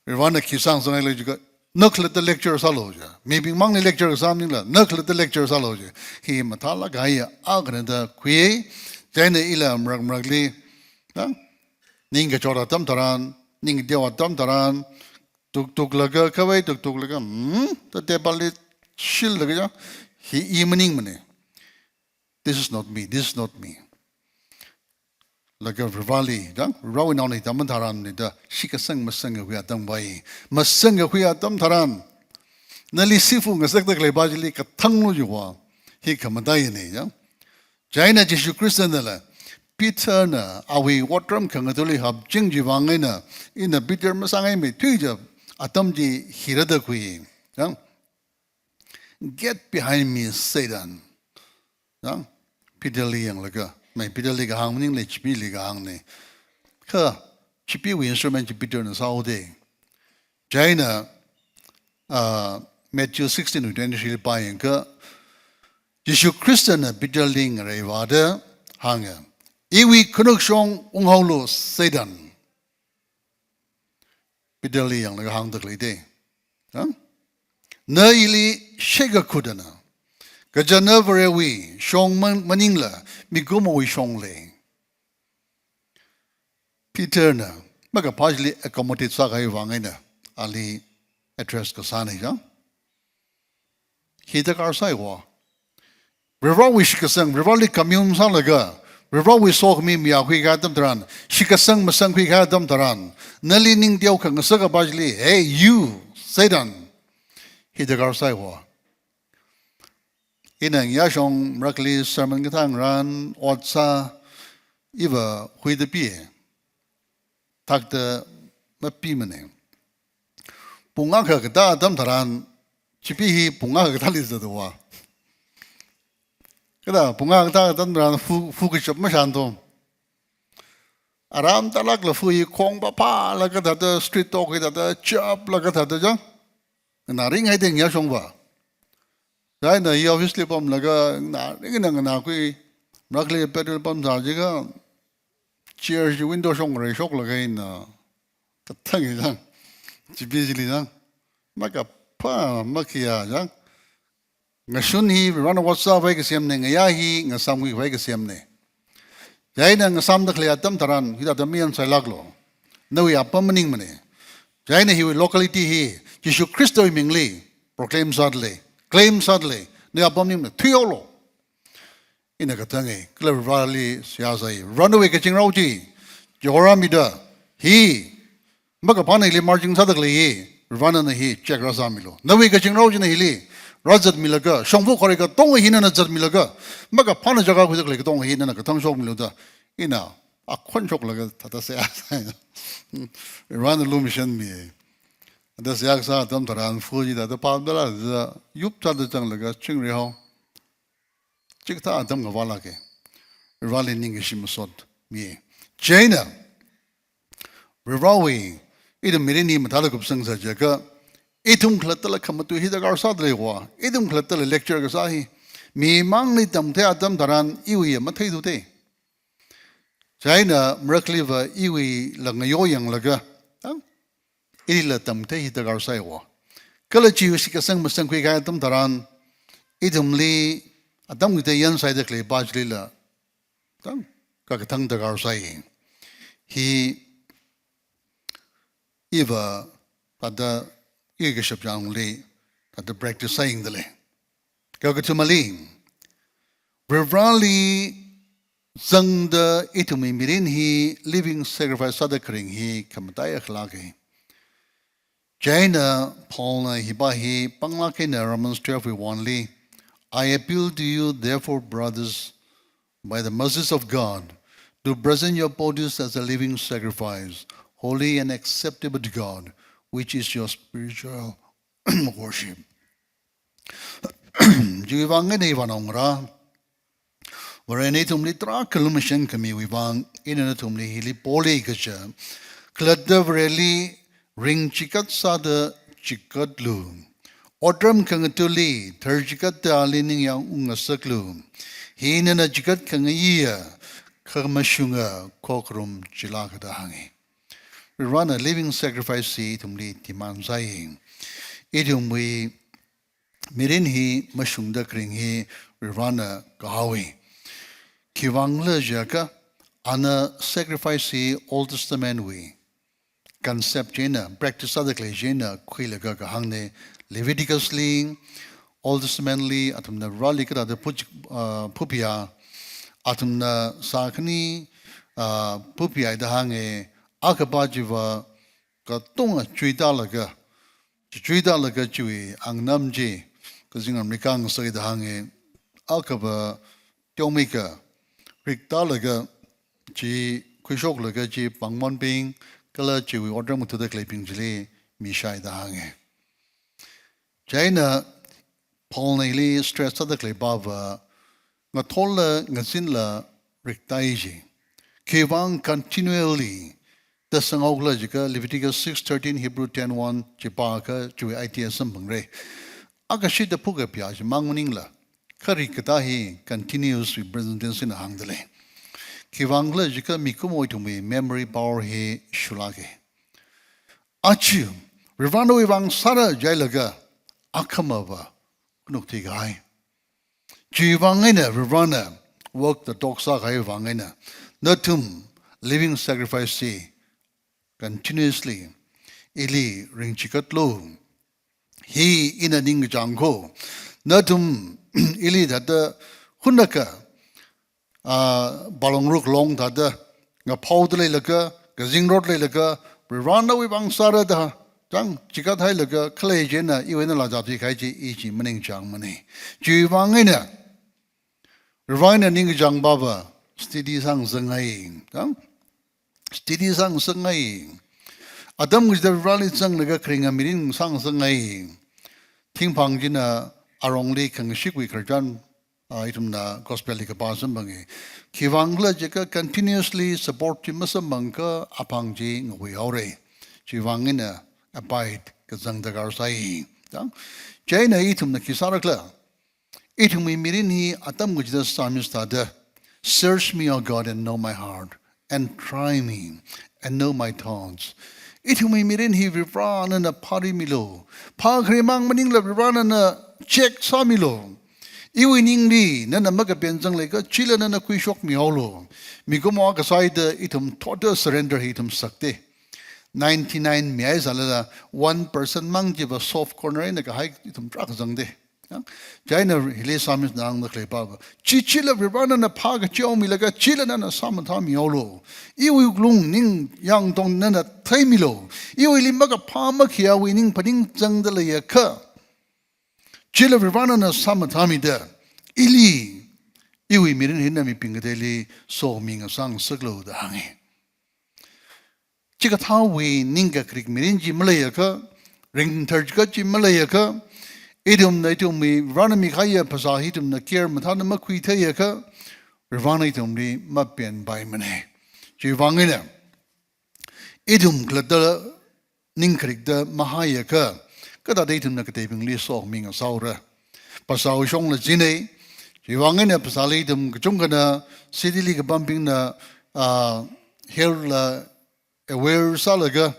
Varivarana khi sāngasakngai khala jiakha, na khalatta lecture sālu ja. Mibingmangli lecture kasā maningla, na khalatta lecture sālu ja. Hi mathālāk kahai akhana da khui, chieina ila marak marakli, ya, ning kachot atam tharan, ning teo atam tharan, tuktuklaga, khavai tuktuklaga, hmm, da table li shillaga ja, hi i maningmana. This is not me, this is not me. Laga Varivarali, chang, Varivarawui naona hi atam tharan nida, shitkasang masangkakhui atam vai. Masangkakhui atam tharan, nali sifu ngasakda khaleipa chili kathanglu jiwa. Hi khamataiyana, chang. Chieina Jishu Khristana la, Peter na awui otram khangathāli hapching chiwui vang eina, ina Peter masāngaimeithui ja, atam chi hira da khui. Chang. Get behind me, Satan. Chang? Peterli yanglaga. Mai Peterli kahāng maningla Chipeeli kahāngna. Kha, Chipeewui instrument chi Peterna sāhaoda. Chieina, ah, Matthew sixteen wui twenty-three li pāyangakha, Jishu Khristana Peterli ngareivāda hānga, iwui khanukshong unghaolu, Satan. Peterli yanglaga hāngda khaleida. Ha? Na ili shekakhut ana. Kachāng na Varewui shong man-, maningla, mikumowui shong lei. Peterna makaphā chili accommodate sākahai vang eina, ali address kasāna chang. Hi darkar sāiwa. Varivarawui shitkasang, Varivarali commune sālaga, Varivarawui sokhami mayākhui kahai atam tharan, shitkasang masangkhui kahai atam tharan, nali ning teokha ngasakapa chili, hey, you, Satan. Hi darkar sāiwa. Ina ngayā shong marakhali sermon kathā ngaran, ot sā, iva huida pi. Thakta mapimana. Pung akha katā atam tharan, Chipee hi pung akha kathāli zathaowa. Kathā pung akha katā atam tharan fu, fu kachap mashanto. Aram talakla fu hi khong pāphālaga thāda street talk hi thāda chaplaga thāda chang. Nganāringhaida ngayā shongva. Chieina hi office li pamlaga nganāringna nganākhui, marakhali petrol pump sā jiakha, chair chi window shong ngareishoklaga ina kathang hi chang, Chipee chili chang, maka Pha, makhayā, jang. Ngashun hi Varena ot sāvai kasemna, ngayā hi ngasāmkhuivai kasemna. Chieina ngasāmda khalei atam tharan, hithāda mayan sailāklu. Nawui apam maningmana. Chieina hiwui locality hi, Jishu Khristawui mingli, proclaim sādalei, claim sādalei, nawui apam maningmana, thuihaolu. Ina kathānga, kala Vareli seihā sāi. Varewui kazingrao chi, Jehoramida, hi, makaphāna ili marching sāda khalei hi, Varena hi check rāsāmilu. Nawui kazingrao china hili, rāzatmilaga, shongfa khare katonga hi nana zatmilaga, makaphāna jaga khuida khalei katonga hi nana kathang shokmilu da, ina, akhon shoklaga thāda seihā sāi. Varena lumashanmi. Thāda seihā kasā atam tharan, fu chithāda pamdala, thāda yup sāda zanglaga, chingri hao. Chikathā atam ngavālāka. Vareli ningkashi masotmi. Chieina, Varewui, ithum mirin hi mathāda kupsang sā jiakha, ithum khalattala khamatui hi darkar sāda leiva, ithum khalattala lecture kasā hi, mimangli tamthei atam tharan iwui matheithuda. Chieina marakhaliva iwuila ngayo yanglaga, ang, ilila tamthei hi darkar sāiva. Kala chiwui shitkasang masangkhui kahai atam tharan, ithumli atam kachida yan sāda khalei pā chilila, tang, kakathang darkar sāi. Hi iva thāda i kashap changli, thāda practice sāyangdalei. Kakathumali, Vareli zangda ithumwui mirin hi living sacrifice sāda kharing hi khamataiya khalāka. Chieina Paulna hipā hi panglāk eina Romans twelve wui one li, "I appeal to you, therefore, brothers, by the mercies of God, to present your bodies as a living sacrifice, holy and acceptable to God, which is your spiritual worship." Chiwui vang eina ivānaongarā, Varena ithumli tarākha lumashan khamiwui vang, ina nathumli hili polei kaja. Khalatta Vareli ringchikat sāda chikatlu. Otram khangathāli, tharchikat thāli ningyāng ungngasaklu. Hi nana chikat khangayiya, khamashunga khokharum chila kada hānga. Varena living sacrifice hi ithumli demand sāi. Ithumwui mirin hi mashungda kharing hi Varena kahaowa. Khiwuivang khala jiakha, ana sacrifice hi Old Testament wui concept china, practice sāda khalei china khuilaga kahāngna. Leviticus li, Old Testament li, athumna Vareli kathāda phu-, ah, phuphaya, athumna sākhani, ah, phuphaya da hānga, akhapā chiva katonga chuitālaga, chi chuitālaga chiwui angnam chi, kazingramli khangasaka da hānga, akhava teomeikha riktālaga chi khuishoklaga chi pāngmonbing, kala chiwui otram ngathāda khaleibing chili mishai da hānga. Chieina Paulna hili stress sāda khalei pāva, ngathorla ngazinla riktāi ji. Khiwuivang continually da sanghaokhala jiakha Leviticus six thirteen, Hebrew ten one chi pākha chiwui idea samphangra. Akashida phukaphayā chimang maningla, kharik katā hi continuous wui present tense na hāngdalei. Khiwuivang khala jiakha mikumo ithumwui memory power hi shulāka. Aja, Varewui vang sāra jilaga, akhamava, khanuk thikahai. Chiwuivang eina Varena walk the talk sākahai vang eina, nathum living sacrifice chi continuously ili ringchikatlu. Hi ina ningkachāng kho. Nathum ili thāda hunakha, ah, balong ruk long thāda, ngaphaoda leilaga, kazingrot leilaga, Varewui vang sāra da, chang, chikathailaga, khalei china, iwui eina lāzat thikahai chi, i chi maningchāngmana. Chiwuivang eina, Varena ningkachāng pāva, steady sāngasakngai, chang, steady sāngasakngai. Atam kachida Vareli zanglaga kharinga mirin sāngasakngai. Thingphang china arongli khangashikwui khararchan, ah, ithumna gospel li kapā samphanga. Khiwuivang khala jiakha continuously support chi masamphangakha aphang chi ngahuihaora. Chiwuivang eina abide kazang darkar sāi. Chang, chieina ithumna khi sārakhala. Ithumwui mirin hi atam kachida Psalmist thāda, "Search me, O God, and know my heart, and try me, and know my thoughts, Ithumwui mirin hi Varivarā nana phārimilu. Phākharimang maningla Varivarā nana check sāmilu. Iwui ningli nana makapen zangleiakha chila nana khuishokmihaolu. Mikumo akha sāda ithum total surrender hi ithum sakte. Ninety-nine mihaisālala one percent mang chiva soft corner eina kahai ithum tarākha zangde. Ya, chieina hili psalmist na hāngda khalei pava, chi chila Varivarā nana phākachaomilaga chila nana sāmathāmihaolu. Iwui wuklung ningyāng tong nana theimilu. Iwuili makaphā makhayāwui ning phaning zangda leiakha chila Varivarā nana sāmathāmida, ili, iwui mirin hi nana mibing kateili somi ngasāngasaklu da hānge. Chikathāwui ningkakrik mirin chi maleiakha, ringtharkha chi maleiakha, ithumna ithumwui Varivarāna mikahaiya phasā hi ithumna care mathāda makhuitheiakha, Varivarāna ithumli mapenpaimane. Chiwui vang eina, ithum khalatta ningkharikta mahaiakha, kathāda ithumna kateibingli somi ngasāhaora. Phasāwui shongla zine, chiwui vang eina phasāli ithum kachungkhana city li kapambingna, ah, health la aware sālaga,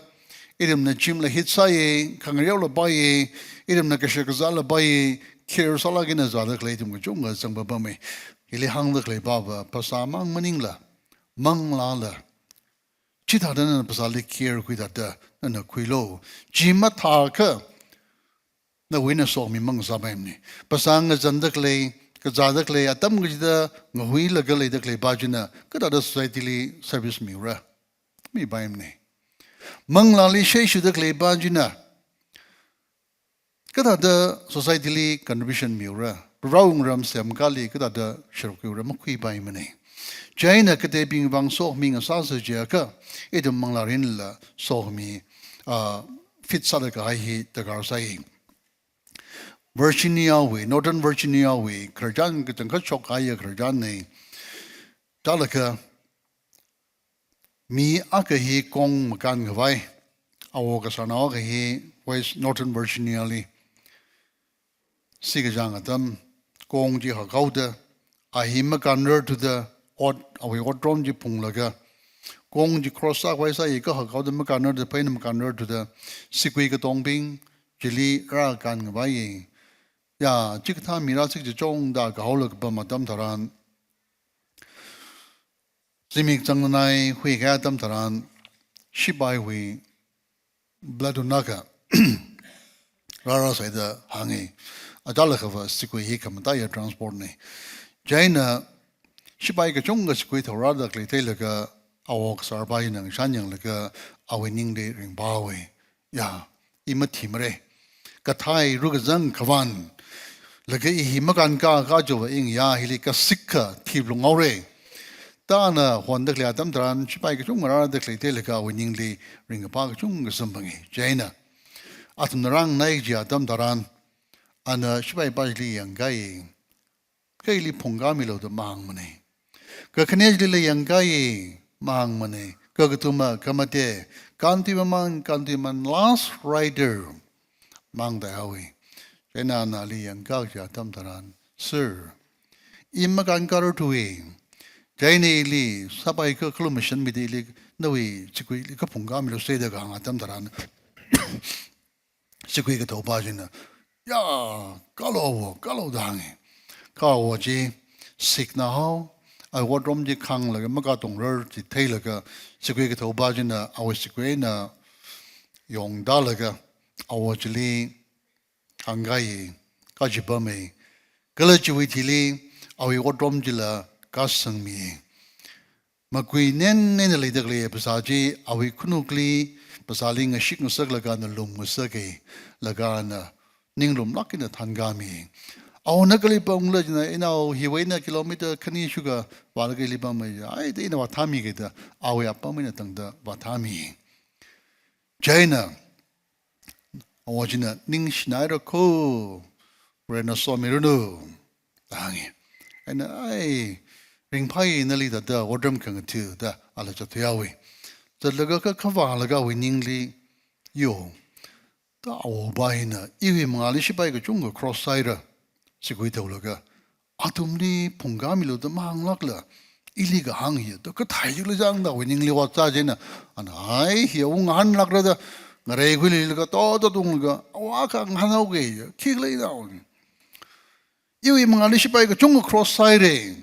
ithumna gym la hit sāye, khangareola paiye, ithumna kashak kazāla paiye, care sālaga ina zāda khalei ithum kachungkha zangpapame. Hili hāngda khalei pava, phasāmang maningla, manglāla, chithāda nana phasāli care khuithāda nana khuilu. Chi mathāakha nawui eina somi mangasāpaimane. Phasā ngazanda khalei, kazāda khalei, atam kachida ngahuilaga leida khalei pa china, kathāda society li service miura? Mipaimane. Manglāli shaishuda khalei pa china, kathāda society li contribution miura? Prohowui wungram semkali kathāda sharuk khuiura? Makhuipaimane. Chieina kateibing vang somi ngasāsa jiakha, ithum manglārinla somi, ah, fit sāda kahai hi darkar sai. Virginia wui, Northern Virginia wui khararchan kachangkhat shokkahaiya khararchanne. Chālakha, mi akha hi kong makānkhavai, awo kasārnao akha hi West Northern Virginia li sikachang atam, kong chi hakhaoda, a hi makānrarthuda, ot, awui otrom chi phunglaga, kong chi cross sākhavai sāakha hakhaoda makānrarthuda, phaina makānrarthuda, sigui katongbing chili rākānkhavai. Ya, chikathā mi rāsik chi chungda kahaolaga pam atam tharan, zimik zangnanai huikahai atam tharan, shipaiwui platoon akha rārāsaida hānge. Achālakhava sigui hi khamataiya transport ne. Chieina shipai kachungkha sigui thaorāda khalei theilaga, awo kasār pa hina ngashan yanglaga, awui ningli ringphāhaowe. Ya, i mathimare. Kathai rukazang khavān, laga i hi makānkā kajiva i ngayā hili kasikka thiplu ngaure. Da ana honda khalei atam tharan, shipai kachungkha rāda khalei theilaga awui ningli ringkaphā kachungkha samphange. Chieina, athumna rānganai kaji atam tharan, ana shipai pa chili yangkahai. Kha ili phungkāmilu da mahāngmane. Kakhane chilila yangkahai, mahāngmane. Kakathuma, khamate, kānthuimamān, kānthuimamān, last rider, mahāngda haowe. Chieina ana ali yangkā kaji atam tharan, "Sir, i makānkārarthuwe. Chieina ili sāpaikha khalumashanmida ili nawui sigui ili kaphungkāmilu," sāda kahāng atam tharan, sigui kathou pa china, "Ya, kālu awo, kālu," da hānge. Kha awo chi sikna hao, awui otrom chi khanglaga makātongrar chi theilaga, sigui kathou pa china awui sigui eina yongtālaga, awo chili hāngkahai, kachipamei. Kala chiwui thili, awui otrom chila kāsangmi. Makui nen nen leida khalei phasā chi awui khanukli, phasāli ngashik ngasaklaga ana lum ngasake, laga ana ninglumlāk eina thānkāmi. Awona kali pamla china, inao hiwui eina kilometer khani shuka vālaga ili pamei, ai, da ina vāthāmike da, awui apam eina tangda vāthāmi. Chieina, awo china, "Ningshinaira kho, Varena somiranu," da hānge. Eina, "Ai, ringphai nali," da, da otrom khangatha da, ala zatthui haowe. Zatlaga kha khavālaga awui ningli, "Yo, da awo pa hina, iwui mangāli shipai kachungkha cross sāhaira, sigui thaolaga, athumli phungkāmilu da mahānglākla, Ili kahāng hi, to kathei chili zangda awui ningli vāzā chieina, ana ai hi unghanlākra da, ngareikhuilaga, to to tunglaga, awā kha ngahānhaoki, khikhala da. Iwui mangāli shipai kachungkha cross sāhaira.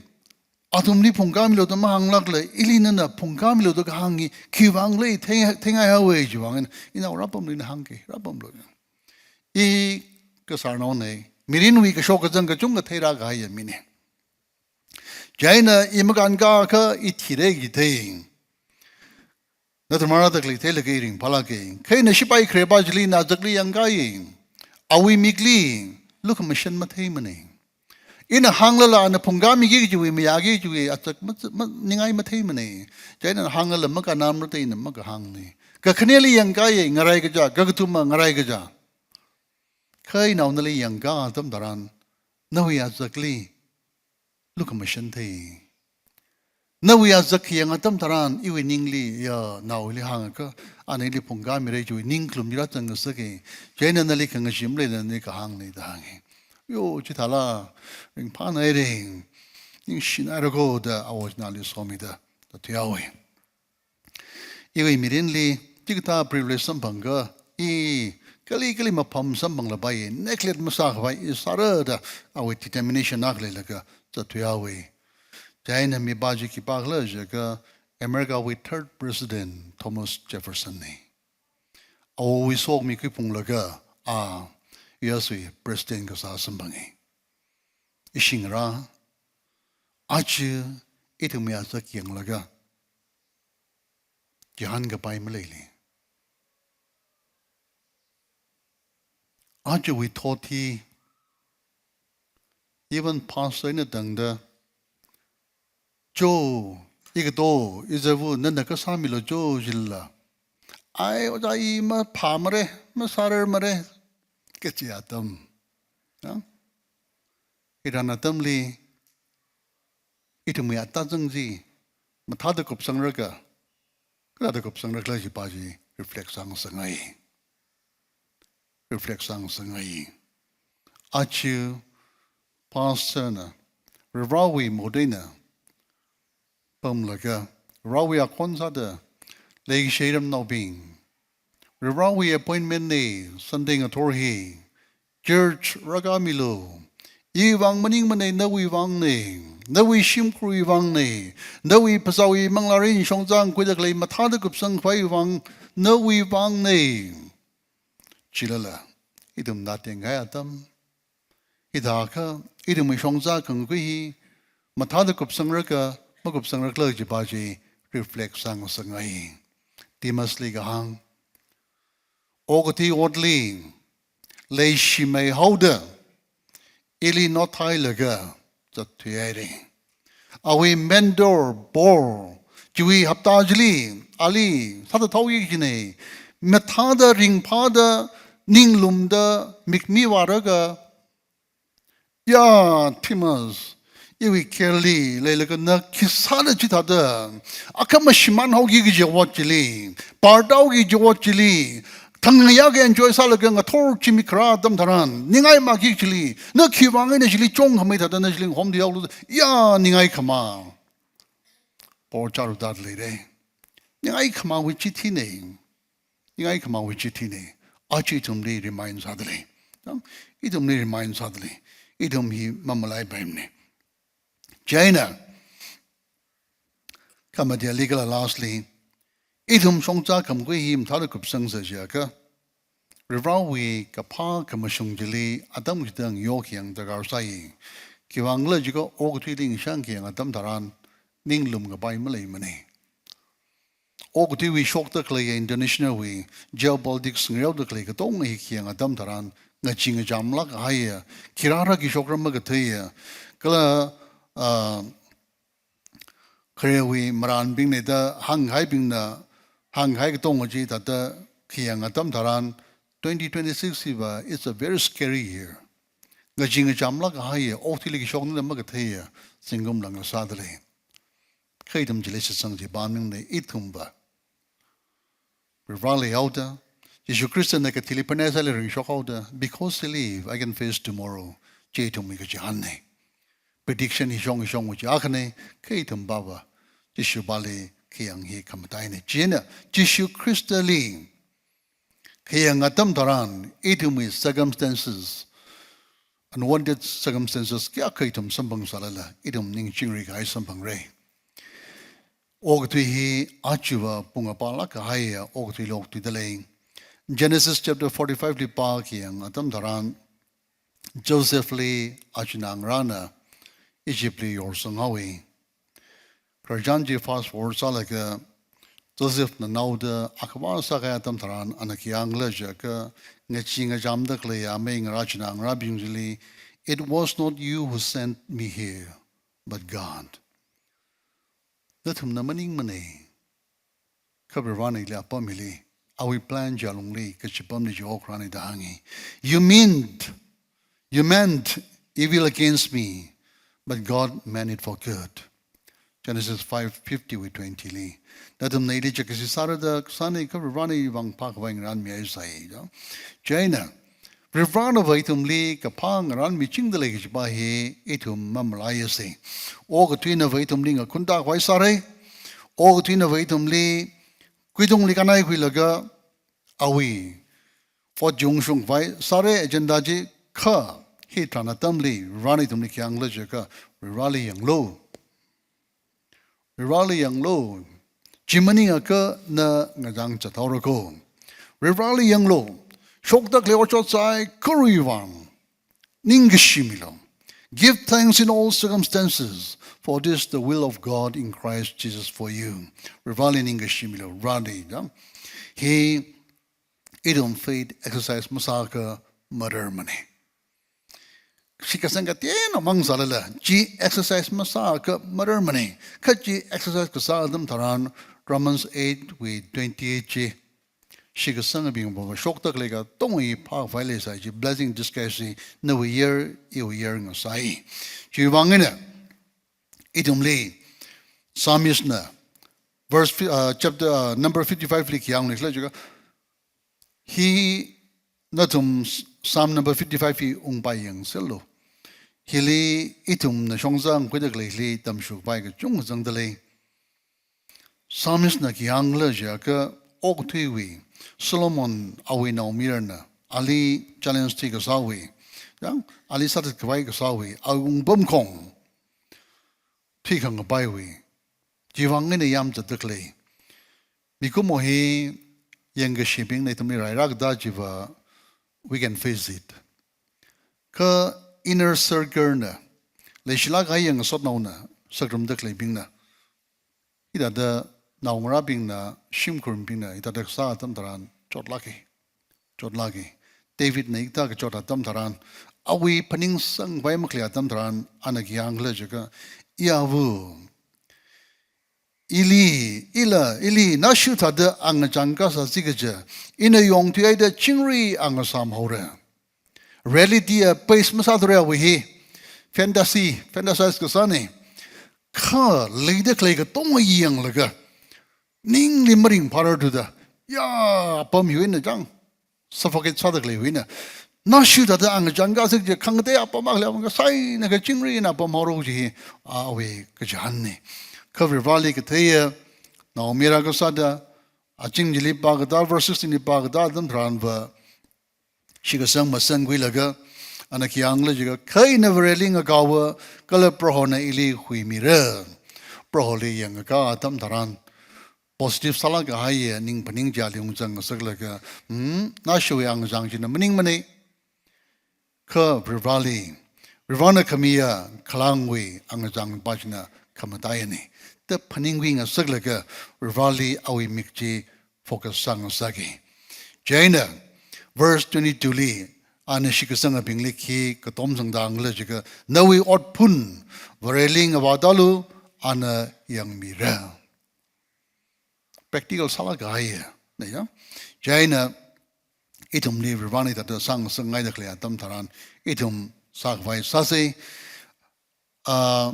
Athumli phungkāmilu da mahānglākla, ili nana phungkāmilu da kahāng hi, khiwui vang lei thei, theingaihao chi vang, ina rāpamlu ina hāngki, rāpamlu. I kasārnaona, mirinwui kashok kazang kachungkha theirākahaiya mina. Chieina i makānkā kha i thira kithei. Nathum marada khalei theilaga i ringphālāka. Kha ina shipai kharepā chili ina azakli yangkāya. Awui mikli lukhamashan matheimana. Ina hānglala ana phungkāmiki kajiwui mayāki kajiwui azak ma, ma, ningai matheimana. Chieina hānglala makānāmara da ina makahāngna. Kakhaneli yangkāya, ngarai kachā, kakathuma ngarai kachā. Kha inaonali yangkā atam tharan, nawui azakli lukhamashan thei. Nawui azak khayang atam tharan, iwui ningli, ya, naoli hāngakha, ana ili phungkāmira chiwui ningkhalum rāzang ngasaka. Chieina nali khangachee maleila nali kahāngna da hānga. Yo, chithāla, ringphānāhaira, ningshināhairako da, awo chinali somida, da thuihaowa. Iwui mirinli, chikathā privilege samphangakha, i kali kali mapham samphanglapaiya, neglect masākhavai i sāra da, awui determination akha leilaga zatthuihaowa. Chieina mipā chi khipākhala jiakha, America wui third president Thomas Jefferson na. Awowui sokhami khuiphunglaga, a, U S wui president kasā samphanga. Ishing ra, aja ithumwui azak yanglaga, chihānkapai maleila. Ajawui thot hi, even pastor eina tangda, cho, ikato, izavu, nana kasāmilu cho jilala, ai, ojā i maphāmara, masārarmara, kachi atam. Ya? Iran atamli, ithumwui atazang chi, mathāda kupsanglaga, kathāda kupsanglaga chipā chi reflect sāngasakngai. Reflect sāngasakngai. Aja pastor na, Varivarawui motheina pamlaga, Varivarawui akhon sāda, leikashi ramnaobing, Varivarawui appointment na, Sunday ngathor hi, church rākāmilu. Iwui vang maningmana, nawui vangna, nawui shimkhurwui vangna, nawui phasāwui manglā rin shongzā khuida khalei mathāda kupsangkhavaiwui vang, nawui vangna. Chilala, ithum ngateingai atam. Hithākha, ithumwui shongzā khangakhui hi, mathāda kupsanglāka, makupsanglākla chipā chi reflect sāngasakngai. Demas li kahāng, okathui otli, leishimeihaoda, ili nothailaga zatthuihaira. Awui mentor, Paul, chiwui hapta chili, ali, sāda thaoki kajina, mathāda ringphāda, ninglumda, mik mivālaga, ya, Demas, iwui khareli leilaga na khisāda chithāda, akhama shimānhaoki kaji ot chili, partaoki kaji ot chili, thangayākha enjoy sālaga ngathor zimiksho atam tharan, ningai maki chili, na khiwui vang eina chili chungkhamei thāda na chili homthuihaolu, ya, ningai khama. Paul chāra thāda leira. Ningai khamawui chithina. Ningai khamawui chithina. Aja ithumli remind sādalei. Ithumli remind sādalei. Ithum hi mamalaipaimana. Chieina, khamateli kala lastly, ithum shongzā khangakhui hi mathāda kupsangsa jiakha, Varivarawui kaphā khamashung chili atam kachida yokkhayang darkar sāi. Khiwuivang khala jiakha okathuili ngashangkhayang atam tharan ninglumkapai maleimana. Okathuiwui shokda khalei international wui geopolitics ngareoda khalei katonga hi khayang atam tharan ngachee ngachamlāk kahaiya, khi rāra khi shokra makatheiya. Kala, ah, kharewui marānbingna da hānghaibingna hānghai katonga chi thāda khayang atam tharan twenty twenty-six hiva, it's a very scary year. Ngachee ngachamlāk kahaiya, okathuili khi shokna makatheiya zingkum lāngla sādalei. Kha ithum chili shitsang chi pamningna, ithumva Varivarali haoda, Jishu Khristana kathili phaningsa lei ringshokhaoda, because he live, I can face tomorrow. Chi ithumwui kachihānna. prediction hishong hishongwui chi akhana, kha ithum pāva Jishu pāli khayang hi khamataina. Chieina Jishu Khristali khayang atam tharan ithumwui circumstances, unwanted circumstances kayākha ithum samphangsālala, ithum ning chingri kahai samphangra. Okathui hi aja va pung apālāk kahaiya okathuili okthuidalei. Genesis chapter forty-five li pākhayang atam tharan, Josephli achina ngarāna Egyptli yorsanghaowa. Khararchan chi fast forward sālaga, Josephna naoda akhava sākahai atam tharan ana khi hāngkhala jiakha, ngachee ngachamda khaleiya mei ngarā china ngarābing chili, "It was not you who sent me here, but God." Nathumna maningmana, kha Varivarana ili apam hili, awui plan chi alungli kachipamna chi okharanei da hānga. "You meant, you meant evil against me, but God meant it for good." Genesis five fifty wui twenty li. Nathumna ili chakasi sāra da kasāna, kha Varivarana iwui vang phākhavai ngarānmihaisai, ya. Chieina, Varivarana va ithumli kaphā ngarānmichingdalei kajipa hi ithum mamalaiasa. Okathuina va ithumli ngakhunta khavai sāra. Okathuina va ithumli kuitungli kanai khuilaga awui ot chi ungshung khavai sāra, agenda chi. Kha hitharan atamli Varivarana ithumli khi hāngkhala jiakha, Varivarali yanglu. Varivarali yanglu. Chi maningakha na ngachang zathaora ko. Varivarali yanglu. Shokda khalei otshot saikoraiwui vang ningkashi milu. "Give thanks in all circumstances, for this is the will of God in Christ Jesus for you." Varivarali ningkashi milu, Varivarali, ya. Hi ithum faith exercise masāakha mararmana. Shitkasang kateonao mang sālala, chi exercise masāakha mararmana. Kha chi exercise kasā atam tharan, Romans eight wui twenty-eight chi, shitkasangabing va shokda khalei katonga phākhavai leisai chi, blessing in disguise hi, nawui yer, iwui yer ngasai. Chiwui vang eina, ithumli, Psalmist na, verse fi-, uh, chapter, uh, number fifty-five li khi hāngni khala jiakha, hi nathum s-, Psalm number fifty-five hi ungpai yangserlu. Hili ithumna shongzang khuida khaleili tamshukpai kachungkha zangdalei. Psalmist na khi hāngkhala jiakha okathuiwui Solomon awui naomayarana ali challenge thi kasāwui, ya, ali sāthat khavai kasāwui, awui wungpamkhong thuikhangapaiwui, chiwui vang eina yāmzatda khalei. Mikumo hi yangkashibingna ithumli rairākada chiva, we can face it. Kha inner circle na, leishilāk kahai yangngasotnaona sāngarumda khaleibingna, hithāda naongarābingna, shimkhurumbingna hithāda kasā atam tharan chotlāka. Chotlāka. Davidna hikathā kachot atam tharan, awui phaningsang khavai makhalei atam tharan, ana khi hāngkhala jiakha, "Iyāva, ili, ila, ili, nashithāda angachang kasā chi kaja, ina yongthuihaida chingri angasām haora." Reality a base masāthura awui hi. Fantasy, fantasize kasāna. Kha leida khalei katonga yanglaga, ningli maringphārar thuda, ya, apam hiwui eina chang, suffocate sāda khaleiwui eina, nashithāda angachang kasā chi khangatei apam akha lei, apam kasāna kachingri eina apam haora kaji hi, awui kachihānna. Kha Varivarali katheiya naomayara kasāda, aching chili pākada, verse sixteen li pākada atam tharan va, shitkasang masāngkhuilaga, ana khi hāngkhala jiakha, "Kha ina Vareli ngakaowa, kala Prohona ili huimira." Proholi yangkā atam tharan, positive sālāk kahaiya ning phaning chi ali ungzang ngasaklaga, "Hmm, nashiwui angachang china maningmana. Kha Varivarali, Varivarana khamiya khalangwui angachang pa china khamataiyana." Da phaningkhui ngasaklaga, Varivarali awui mik chi focus sāngasaka. Chieina, verse twenty-two li, ana shitkasangabingli khi katomsangda hāngkhala jiakha, "Nawui otphun Vareli ngavātālu, ana yangmira." Practical sālāk kahaiya, na ya. Chieina, ithumli Varivarana hithāda sāngasakngaida khalei atam tharan, ithum sākhavai sāsa. Ah,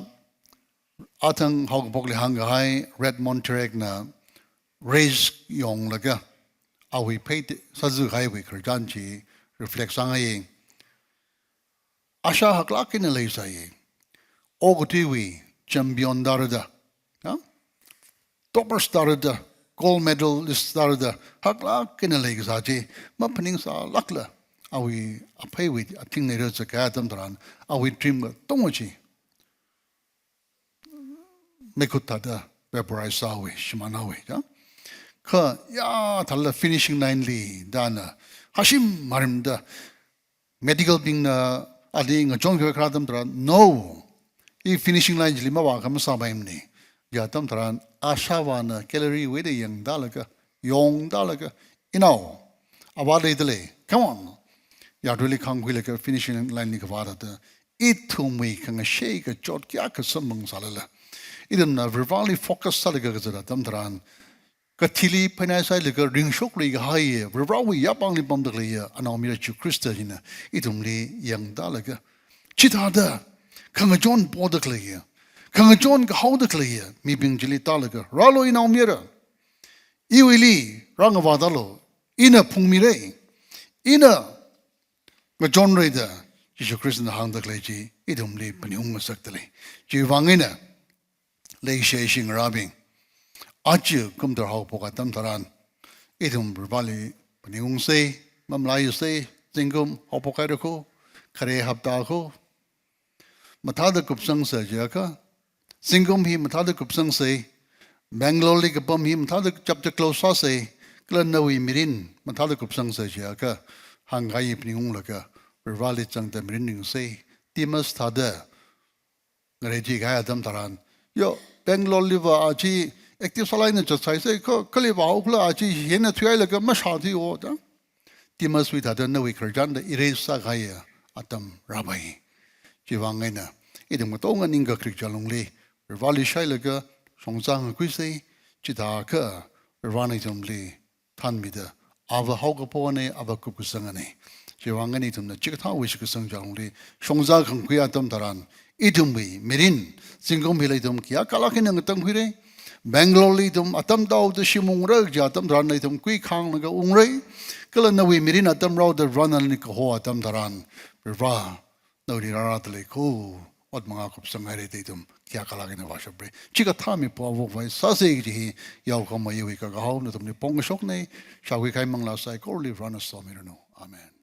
athang haokaphokli hāngkahai Redmond Terekna raise yonglaga, awui phei te-, sāzakahaiwui khararchan chi reflect sāngaiya. Asha haklāk eina leisai. okathuiwui champion tārada, ya? Toppers tārada, gold medalist tārada, haklāk eina leikasā chi, maphaning sālākla, awui apheiwui athing neira chakha atam tharan, awui dream katonga chi, meikhut thāda vaporize sāhaowa, shimān haowa, ya? Kha, ya, thālala finishing line li, dana, hashim marimda, medical bingna, ali ngachon kharā atam tharan, no, i finishing line chili mavākhamasāpaimana, ya atam tharan, Ashavāna gallery wuida yangdalaga, yongdalaga, inao, avā leidalei, come on. Yaruili khāngkhuilaga finishing line li kavā thāda, ithumwui khangashei kachot kayākha samphang sālala, ithumna Varivarāli focus sālaga kazat atam tharan, kathili phainai sailaga ringshokluikahai, Varivarāwui yāpāngli pamda khaleiya anaomayara Jishu Khrista china ithumli yangdalaga, chithāda khangachon poda khaleiya, khangachon kahaoda khaleiya mibing chili tālaga, rālu inaomayara, iwuili rāngavādalu, ina phungmira, ina ngachonra da Jishu Khristana hāngda khalei chi ithumli phaningung ngasakdalei. Chiwuivang eina, leishishi ngarābing, aja kumdar haophok atam tharan, ithum Varivarāli phaningungsa, mamalaiusa, zingkum haophok haira kho, khare hapta kho, mathāda kupsangsa jiakha, zingkum hi mathāda kupsangsa, Bangalore li kapam hi mathāda chapter close sāsa, kala nawui mirin mathāda kupsangsa jiakha, hāngkahai phaningunglaga, Varivarāli zangda mirin ringsa, Demas thāda, ngarei thuikahai atam tharan, yo, Bangalore liva a chi active sālāk eina zatsāsa, kha, kali vāhaokhala a chi hina thuihailaga mashāthuiwo da. Demaswui thāda nawui khararchanda erase sākahaiya atam rāpai. Chiwuivang eina, ithum katonga ningkakrik chālungli, Varivarāli shailaga, shongza ngakhuisa, chithākha, Varivarāna ithumli thanmida, ava haokapona, ava kupkasangana. Chiwuivang eina ithumna chikathāwui shitkasang chālungli, shongza khangkhui atam tharan, ithumwui mirin, zingkum hili ithum kayākhalāk eina ngatangkhuira, Bangalore li ithum atam taoda shim ungra kaji atam tharan ithum kuikhanglaga ungra, kala nawui mirin atam rāoda Varivarāna nali kaho atam tharan, Varivarā, nawuili rārādalei kho, ot manga kupsanghaira da ithum kayākhalāk eina vāshapra. Chikathā mipā vokvai sāsa kaji hi, yaokahoma iwui kakahao nathumli pongkashokna, shākhuikahai manglā saikorali Varivarāna somiranu. Amen.